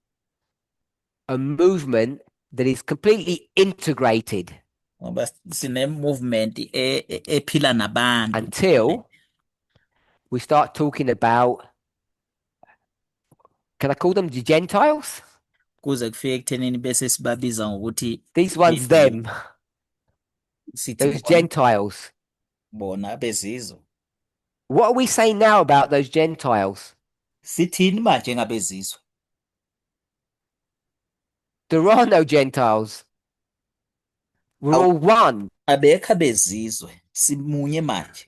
a movement that is completely integrated ngoba sine movement ephila nabantu until we start talking about, can I call them the Gentiles? Kuze kufike ekuthenini bese sibabiza ngokuthi These ones, them, sithi those bona Gentiles. Bona abezizwe. What are we saying now about those Gentiles? Sithini manje ngabezizwe? There are no Gentiles. We're Awu- all one. Abekho abezizwe, simunye manje.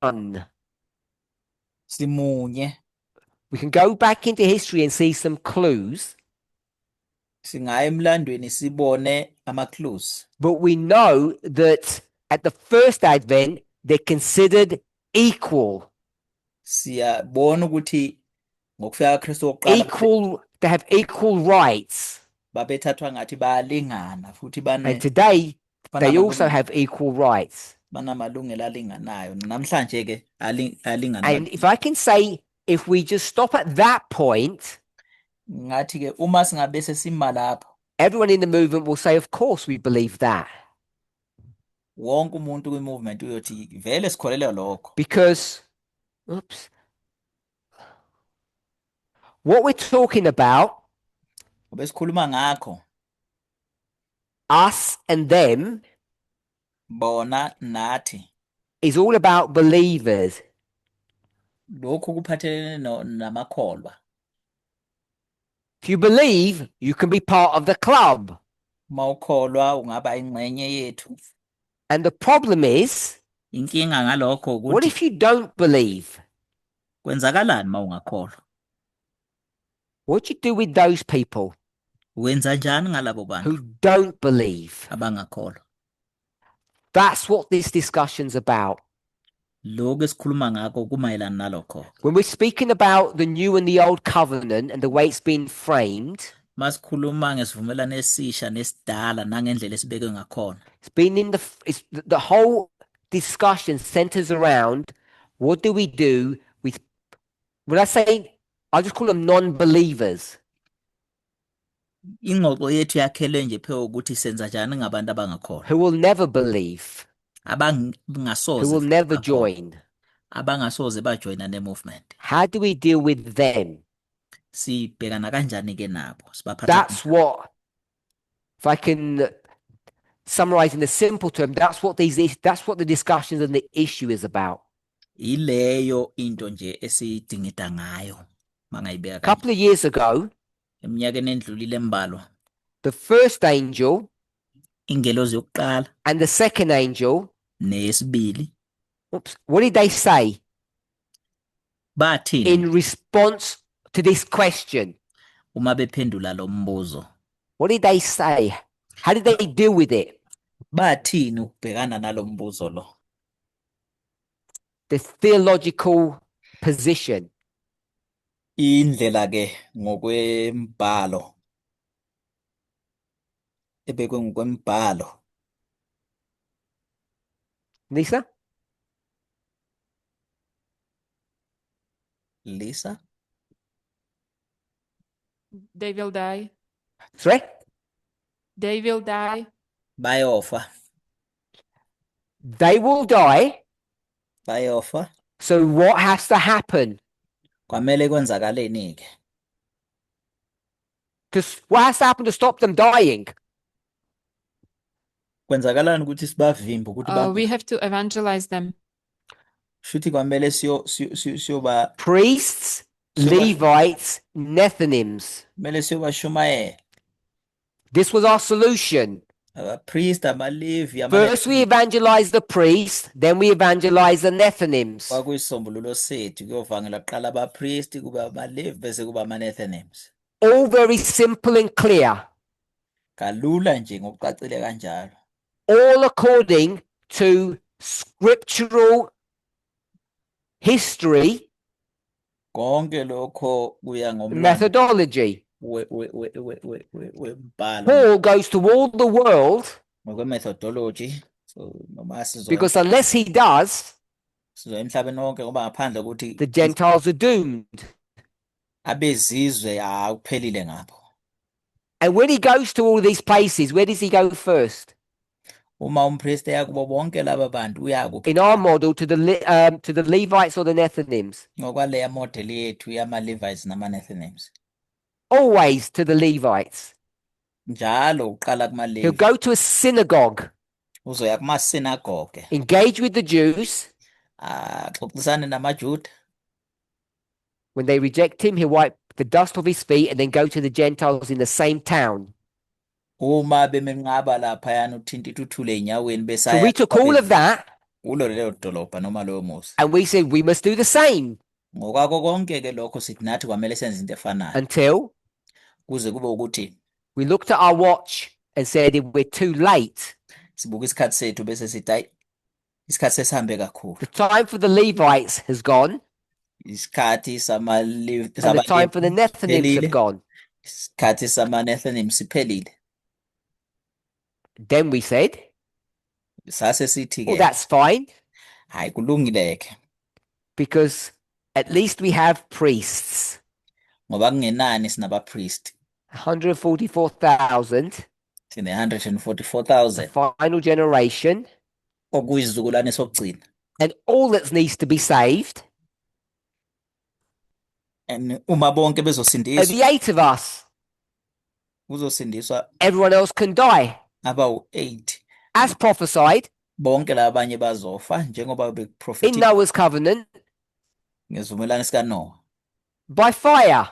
One. Simunye. We can go back into history and see some clues, Singaya emlandweni sibone ama-clues. But we know that at the first advent, they're considered equal. Siyabona ukuthi ngokufika kaKristu wokuqala Equal, they have equal rights. Babethathwa ngathi bayalingana futhi bane And today, they also banamalungelo have equal rights. Banamalungelo alinganayo. Namhlanje ke alingana. And if I can say, if we just stop at that point, Ngathi ke uma singabe sesima lapho everyone in the movement will say, of course, we believe that. Wonke umuntu kwi-movement uyothi vele sikholelwa lokho. Because, oops, what we're talking about, Ngoba esikhuluma ngakho, us and them, bona nathi, is all about believers. Lokhu kuphathelene namakholwa. If you believe, you can be part of the club. Uma ukholwa ungaba ingxenye yethu. And the problem is, Inkinga ngalokho what ukuthi if you don't believe? Kwenzakalani uma ungakholwa? What do you do with those people Wenza njani ngalabo bantu who don't believe? Abangakholwa? That's what this discussion's about. Lokhu esikhuluma ngakho kumayelana nalokho. When we're speaking about the new and the old covenant and the way it's been framed, Masikhuluma ngesivumelwano esisha nesidala nangendlela esibekwe ngakhona, it's been in the it's the whole discussion centers around what do we do with, when I say, I just call them non-believers. Ingxoxo yethu yakhelwe nje phezu ukuthi senza njani ngabantu abangakholwa, who will never believe, who abangasoze will never bakholwa, join. Abangasoze bajoyina ne-movement. How do we deal with them? Sibhekana kanjani ke nabo? Sibaphatha That's what, if I can summarize in a simple term, that's what the discussions and the issue is about. Ileyo into nje esiyidingida ngayo mangayibeka A kanje. couple of years ago, Eminyakeni endlulile embalwa, the first angel ingelozi yokuqala and the second angel, neyesibili, oops, what did they say bathini in response to this question? Uma bephendula lo mbuzo? What did they say? How did they deal with it? Bathini ukubhekana nalo mbuzo lo? The theological position. Indlela ke ngokwembhalo ebekwe ngokwembhalo. Lisa? Lisa? They will die. Sorry? They will die. Bayofa. They will die. Bayofa. So what has to happen? Kwamele kwenzakaleni ke? Because what has to happen to stop them dying? Kwenzakalani ukuthi sibavimbe ukuthi We have to evangelize them. Shuthi kwamele siyoba Priests, Levites, Nethinims. Kumele siyobashumayela. This was our solution. Abapriest, amaLevi, First we evangelize the priests, then we evangelize the Nethinims. Kwakuyisisombululo sethu kuyovangela kuqala abapriest, kube amaLevi, bese kuba amaNethinims. All very simple and clear. Kalula nje ngokucacile kanjalo. All according to scriptural history, Konke lokho kuya ngomlando methodology. Wembhalo. Paul goes to all the world ngokwe-methodology, so noma sizoya because unless he does, sizoya emhlabeni wonke ngoba ngaphandle kokuthi the Gentiles are doomed. Abezizwe akuphelile ngapho. And when he goes to all these places, where does he go first? Uma umpriest eya kubo bonke laba bantu uya kuphi? In our model, to the Levites or the Nethinims? Ngokwaleya model yethu yama-Levites nama-Nethinims. Always to the Levites. Njalo uqala He'll kuma-Levi. go to a synagogue, Uzoya kumasinagoge, engage with the Jews. Axoxisane namaJuda. When they reject him, he'll wipe the dust off his feet and then go to the Gentiles in the same town. Uma bemenqaba laphayana uthinta ituthule ey'nyaweni So we took all of that kulo lelo dolobha noma loyo muzi. and we said we must do the same Ngokwakho konke ke lokho sithi nathi kwamele senze into efanayo until kuze kube ukuthi we looked at our watch and said we're too late. Sibuka isikhathi sethu bese sithi hayi isikhathi sesihambe kakhulu. The time for the Levites has gone Isikhathi and the time for the Nethinims have siphelile. Gone. Isikhathi sama-Nethinim siphelile. Then we said, Sase sithi well, ke that's fine hayi kulungile ke because at least we have priests. Ngoba kungenani sinabapriest. 144,000, Sine 144,000, the final generation. Okuyisizukulwane sokugcina. And all that needs to be saved And uma bonke are bezosindiswa, the 8 of us. kuzosindiswa Everyone else can die, abawu-8. as prophesied Bonke labanye bazofa njengoba in bekuprofethiwe Noah's covenant ngesivumelwano sikaNoah. by fire.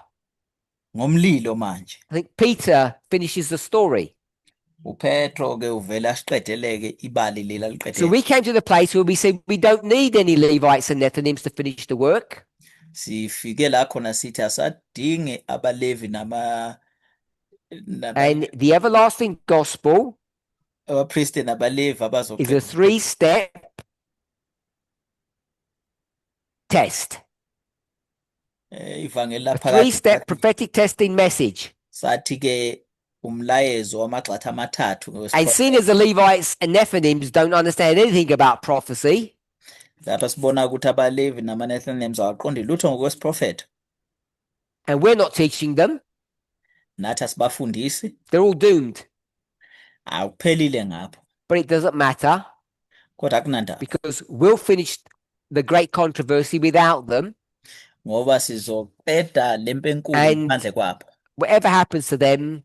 Ngomlilo manje. I think Peter finishes the story. uPetro ke uvele asiqedeleke ibali leli So aliqedele. we came to the place where we said we don't need any Levites and Nethinims to finish the work. Sifike la khona sithi asadingi abaLevi nama And the everlasting gospel abapristi nabaLevi is a abazoqeda 3-step test, ivangeli a laphakade. 3-step prophetic testing message. Sathi ke umlayezo wamagxathu amathathu And seeing as the Levites and Nethinims don't understand anything about prophecy, lapha sibona ukuthi abaLevi namaNethinims awaqondi lutho ngokwesiprofetho, and we're not teaching them, nathi asibafundisi, they're all doomed. akuphelile ngapho, But it doesn't matter kodwa akunandaba because we'll finish the great controversy without them. ngoba sizoqeda lempi enkulu And ngaphandle kwabo. whatever happens to them,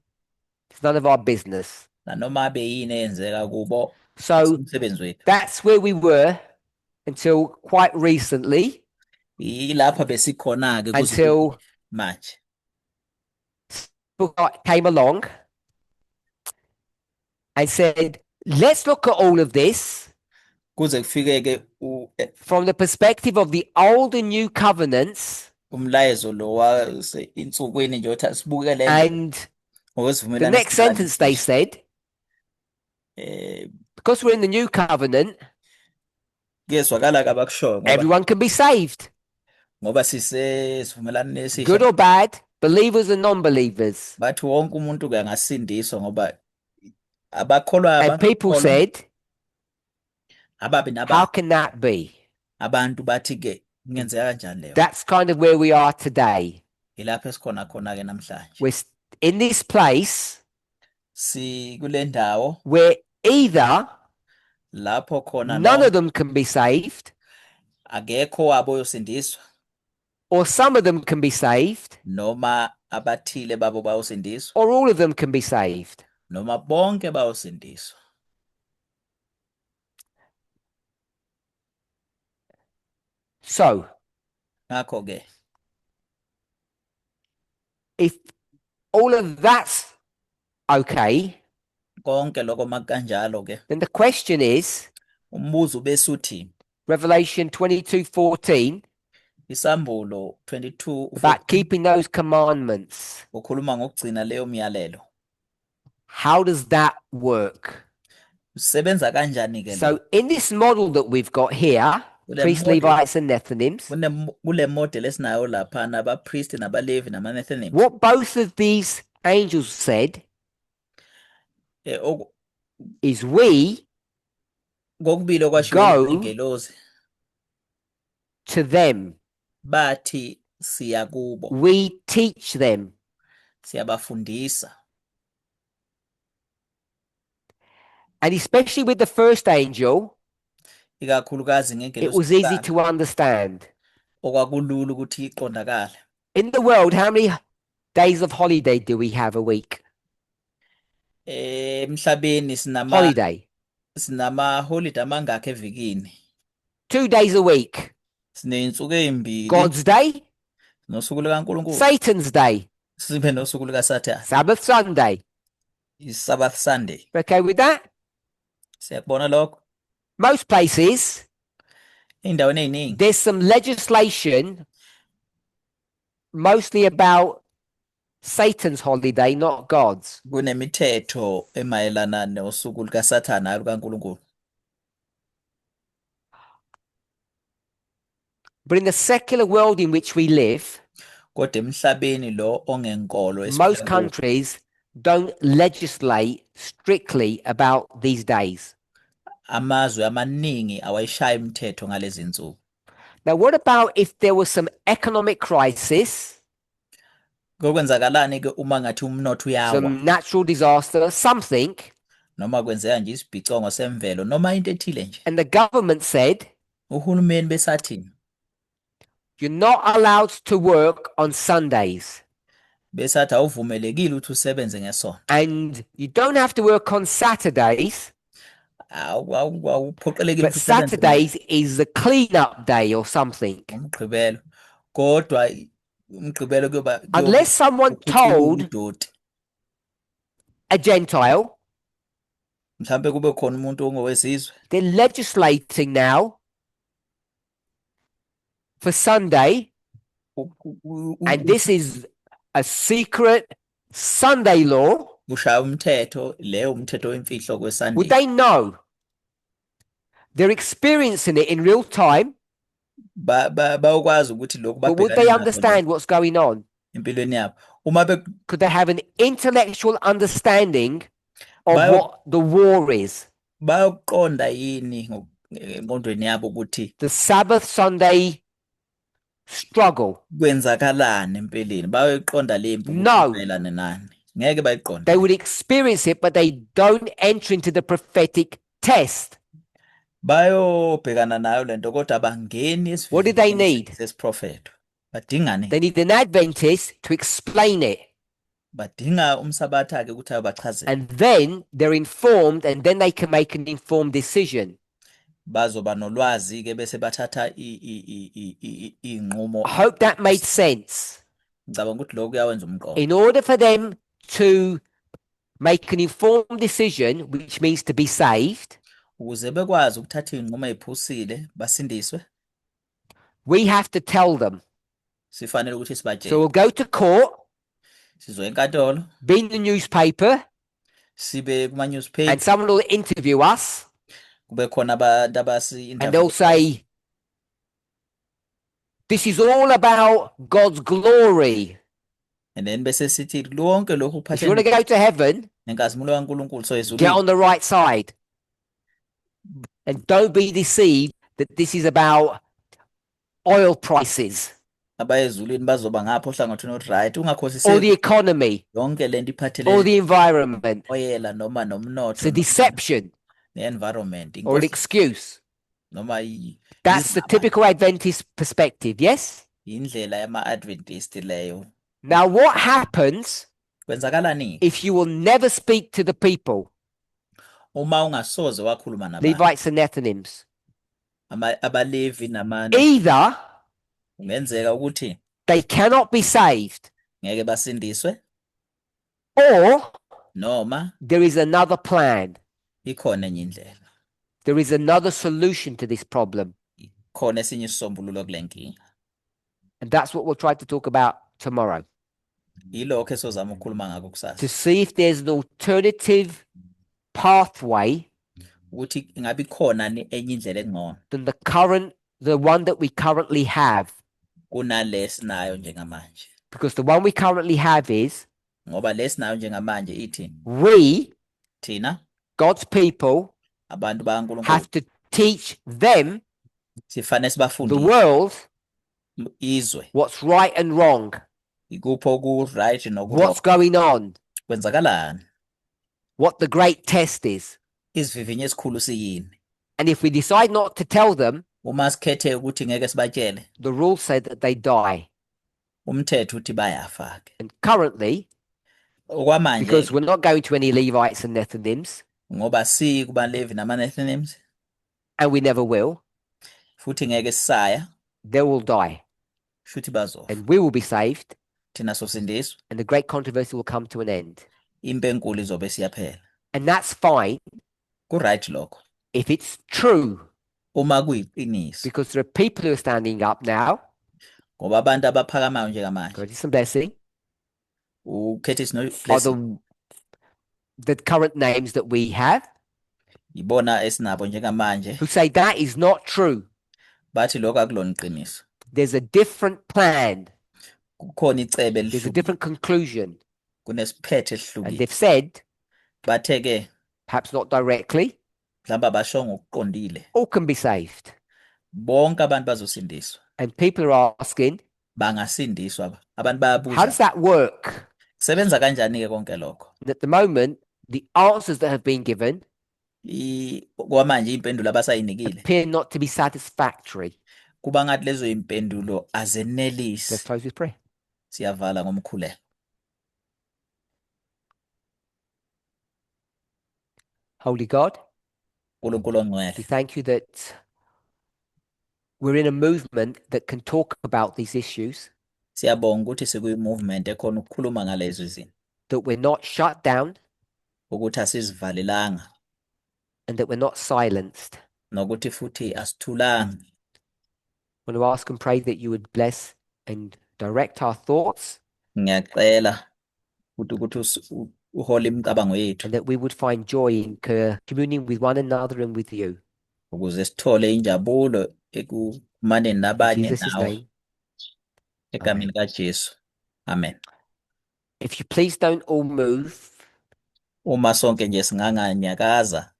it's none of our business. Nanoma abe yini eyenzeka kubo, So umsebenzi wethu. that's where we were until quite recently, Yilapha besikhona-ke kuze kube until manje. people came along and said, let's look at all of this Kuze kufike-ke from the perspective of the old and new covenants. Umlayezo lo wase insukwini nje othi asibuke le nto And the ngokwesivumelwano next esidala sentence they nesisha. said, because we're in the new covenant, Kuyezwakala-ke abakushoyo ngoba everyone can be saved, ngoba sisesivumelwaneni esisha. good or bad, believers and non-believers. Bathi wonke umuntu-ke angasindiswa ngoba abakholwayo And people abangakholwa said, ababi how nababi. can that be? Abantu bathi-ke kungenzeka kanjani leyo? That's kind of where we are today. Yilapho esikhona khona-ke namhlanje. We're in this place Sikule ndawo where either lapho khona none noma of them can be saved, akekho wabo oyosindiswa, or some of them can be saved, noma abathile babo bayosindiswa, or all of them can be saved. Noma bonke bayosindiswa. So Ngakho-ke if all of that's okay, konke lokho makukanjalo-ke, then the question is umbuzo ubesuthi Revelation 22:14 Isambulo 22 about keeping those commandments. Ukhuluma ngokugcina leyo myalelo. How does that work? Usebenza kanjani ke So lo? in this model that we've got here, Kule priests, model Levites, and Nethinims, kule model esinayo laphana abapristi nabaLevi namaNethinims. what both of these angels said is we Kokubili okwashiwo go ingelosi to them. Bathi siya kubo. We teach them. Siyabafundisa. And especially with the first angel, Ikakhulukazi it ngengelosi was easy yokuqala, to understand. Okwakulula ukuthi iqondakale. In the world, how many days of holiday do we have a week? Emhlabeni sinama Holiday. Sinama holiday amangakhi evikini? 2 days a week. Siney'nsuku ey'mbili. God's day, Nosuku lukaNkulunkulu. Satan's day, Sibe nosuku lukaSathane. Sabbath Sunday. ISabbath Sunday. Okay with that? Siyakubona lokho? Most places, Ey'ndaweni ey'ningi. There's some legislation mostly about Satan's holiday, not God's. Kunemithetho emayelana nosuku lukaSathane hhayi lukaNkulunkulu. But in the secular world in which we live, Kodwa emhlabeni lo ongenkolo most esiphila kuwo, countries don't legislate strictly about these days. Amazwe amaningi awayishayi imithetho ngalezi nsuku. Now, what about if there was some economic crisis, Kokwenzakalani ke uma ngathi umnotho uyawa? Some natural disaster, something, Noma kwenzeka nje isibhicongo semvelo noma into ethile nje. And the government said, Uhulumeni besathi "You're not allowed to work on Sundays." Besathi awuvumelekile ukuthi usebenze ngesonto. And you don't have to work on Saturdays, Awuphoqelekile but ukuthi usebenze Saturdays is the clean-up day or something. ngoMgqibelo. Kodwa uMgqibelo kuyoba Unless someone ukhuculula told udoti. a Gentile, Mhlambe kube khona umuntu ongowezizwe. They're legislating now for Sunday, and this is a secret Sunday law. Kushaya umthetho leyo umthetho wemfihlo Would kweSunday. they know? They're experiencing it in real time, Bayokwazi ukuthi lokhu but would babhekane they nakho understand what's going on? Empilweni yabo uma be Could they have an intellectual understanding of what the war is? Bayoqonda yini engqondweni yabo ukuthi The Sabbath Sunday struggle. Kwenzakalani empeleni bayoyiqonda le mpi ukuthi No. imayelana nani ngeke bayiqonde. They would experience it, but they don't enter into the prophetic test. Bayobhekana nayo lento kodwa abangeni What do they esivivinyweni need? Sesiprofetho badingani. They need an Adventist to explain it. Badinga umsabatha ke ukuthi ayobachazele. And then they're informed, and then they can make an informed decision. Bazoba nolwazi ke bese bathatha iy'nqumo. I hope that made sense. Ngicabanga ukuthi lokho kuyawenza umqondo. In order for them to make an informed decision, which means to be saved, ukuze bekwazi ukuthatha iy'nqumo ey'phusile basindiswe, we have to tell them. Sifanele ukuthi sibatshele. So we'll go to court, sizoya enkantolo, be in the newspaper, sibe kuma-newspaper, and someone will interview us, kube khona abantu abasi and they'll say, "This is all about God's glory." And then bese sithi lonke lokhu If you want to kuphathelene go to heaven, nenkazimulo kaNkulunkulu so get ezulwini on the right side. And don't be deceived that this is about oil prices abayezulwini bazoba ngapho ohlangothini olu-right or ungakhohliseki the economy yonke lento or iphathelene the environment. oyela noma nomnotho It's a deception ne-environment or an Inkosi- excuse. Noma That's the izaba. Typical Adventist perspective, yes? Indlela yama-Adventist leyo. Now, what happens Kwenzakalani if you will never speak to the people, uma ungasoze wakhuluma nabantu Levites and Nethinims? AbaLevi nama Either kungenzeka ukuthi they cannot be saved, ngeke basindiswe or noma there is another plan. Ikhona enye indlela. There is another solution to this problem. Khona esinye isisombululo kule nkinga. And that's what we'll try to talk about tomorrow, Yilokho esozama ukukhuluma ngakho kusasa to see if there's an alternative pathway ukuthi ingabe ikhona ni enye indlela engcono than the one that we currently have. Kunale esinayo njengamanje. Because the one we currently have is Ngoba lesinayo njengamanje ithi we, thina God's people, abantu bakaNkulunkulu have to teach them, sifanele the sibafundise world, izwe what's right and wrong, ikuphi oku-right noku what's going on, kwenzakalani what the great test is. Isivivinyo esikhulu siyini. And if we decide not to tell them, Uma sikhethe ukuthi ngeke sibatshele the rules say that they die. Umthetho uthi bayafa ke. And currently, okwamanje because we're not going to any Levites and Nethinims, ngoba siyi kubaLevi nama-Nethinims and we never will, futhi ngeke sisaya they will die. Shuthi bazofa. And we will be saved, thina sosindiswa and the great controversy will come to an end. Impi enkulu izobe siyaphela. And that's fine Ku-right lokho if it's true, uma kuyiqiniso because there are people who are standing up now, ngoba abantu abaphakamayo njengamanje Curtis and Blessing, uCurtis are no-Blessing the current names that we have, ibona esinabo njengamanje who say that is not true. Bathi lokho akulona iqiniso. There's a different plan, Kukhona icebe there's a elihlukile different conclusion. kunesiphetho And esihlukile. they've said, Bathe ke perhaps not directly, mhlawumbe abashongo okuqondile all can be saved. Bonke abantu bazosindiswa. And people are asking, bangasindiswa abantu how bayabuza does that work? Kusebenza kanjani ke konke lokho? And at the moment, The answers that have been given Kwamanje iy'mpendulo abasayinikile appear not to be satisfactory. Kuba ngathi lezo y'mpendulo Let's azenelisi. Close with prayer. Siyavala ngomkhuleko. Holy God, uNkulunkulu ongcwele, we thank you that we're in a movement that can talk about these issues, siyabonga ukuthi sikuyi-movement ekhona ukukhuluma ngalezo zinto, that we're not shut down, ukuthi asizivalelanga, and that we're not silenced. Nokuthi futhi asithulanga. I want to ask and pray that you would bless and direct our thoughts Ngiyacela ukuthi ukuthi uhole imicabango yethu and that we would find joy in communing with one another and with you. Ukuze sithole injabulo ekumaneni In nabanye Jesus' nawe name. Egameni kaJesu, amen. If you please don't all move, Uma sonke nje singanganyakaza.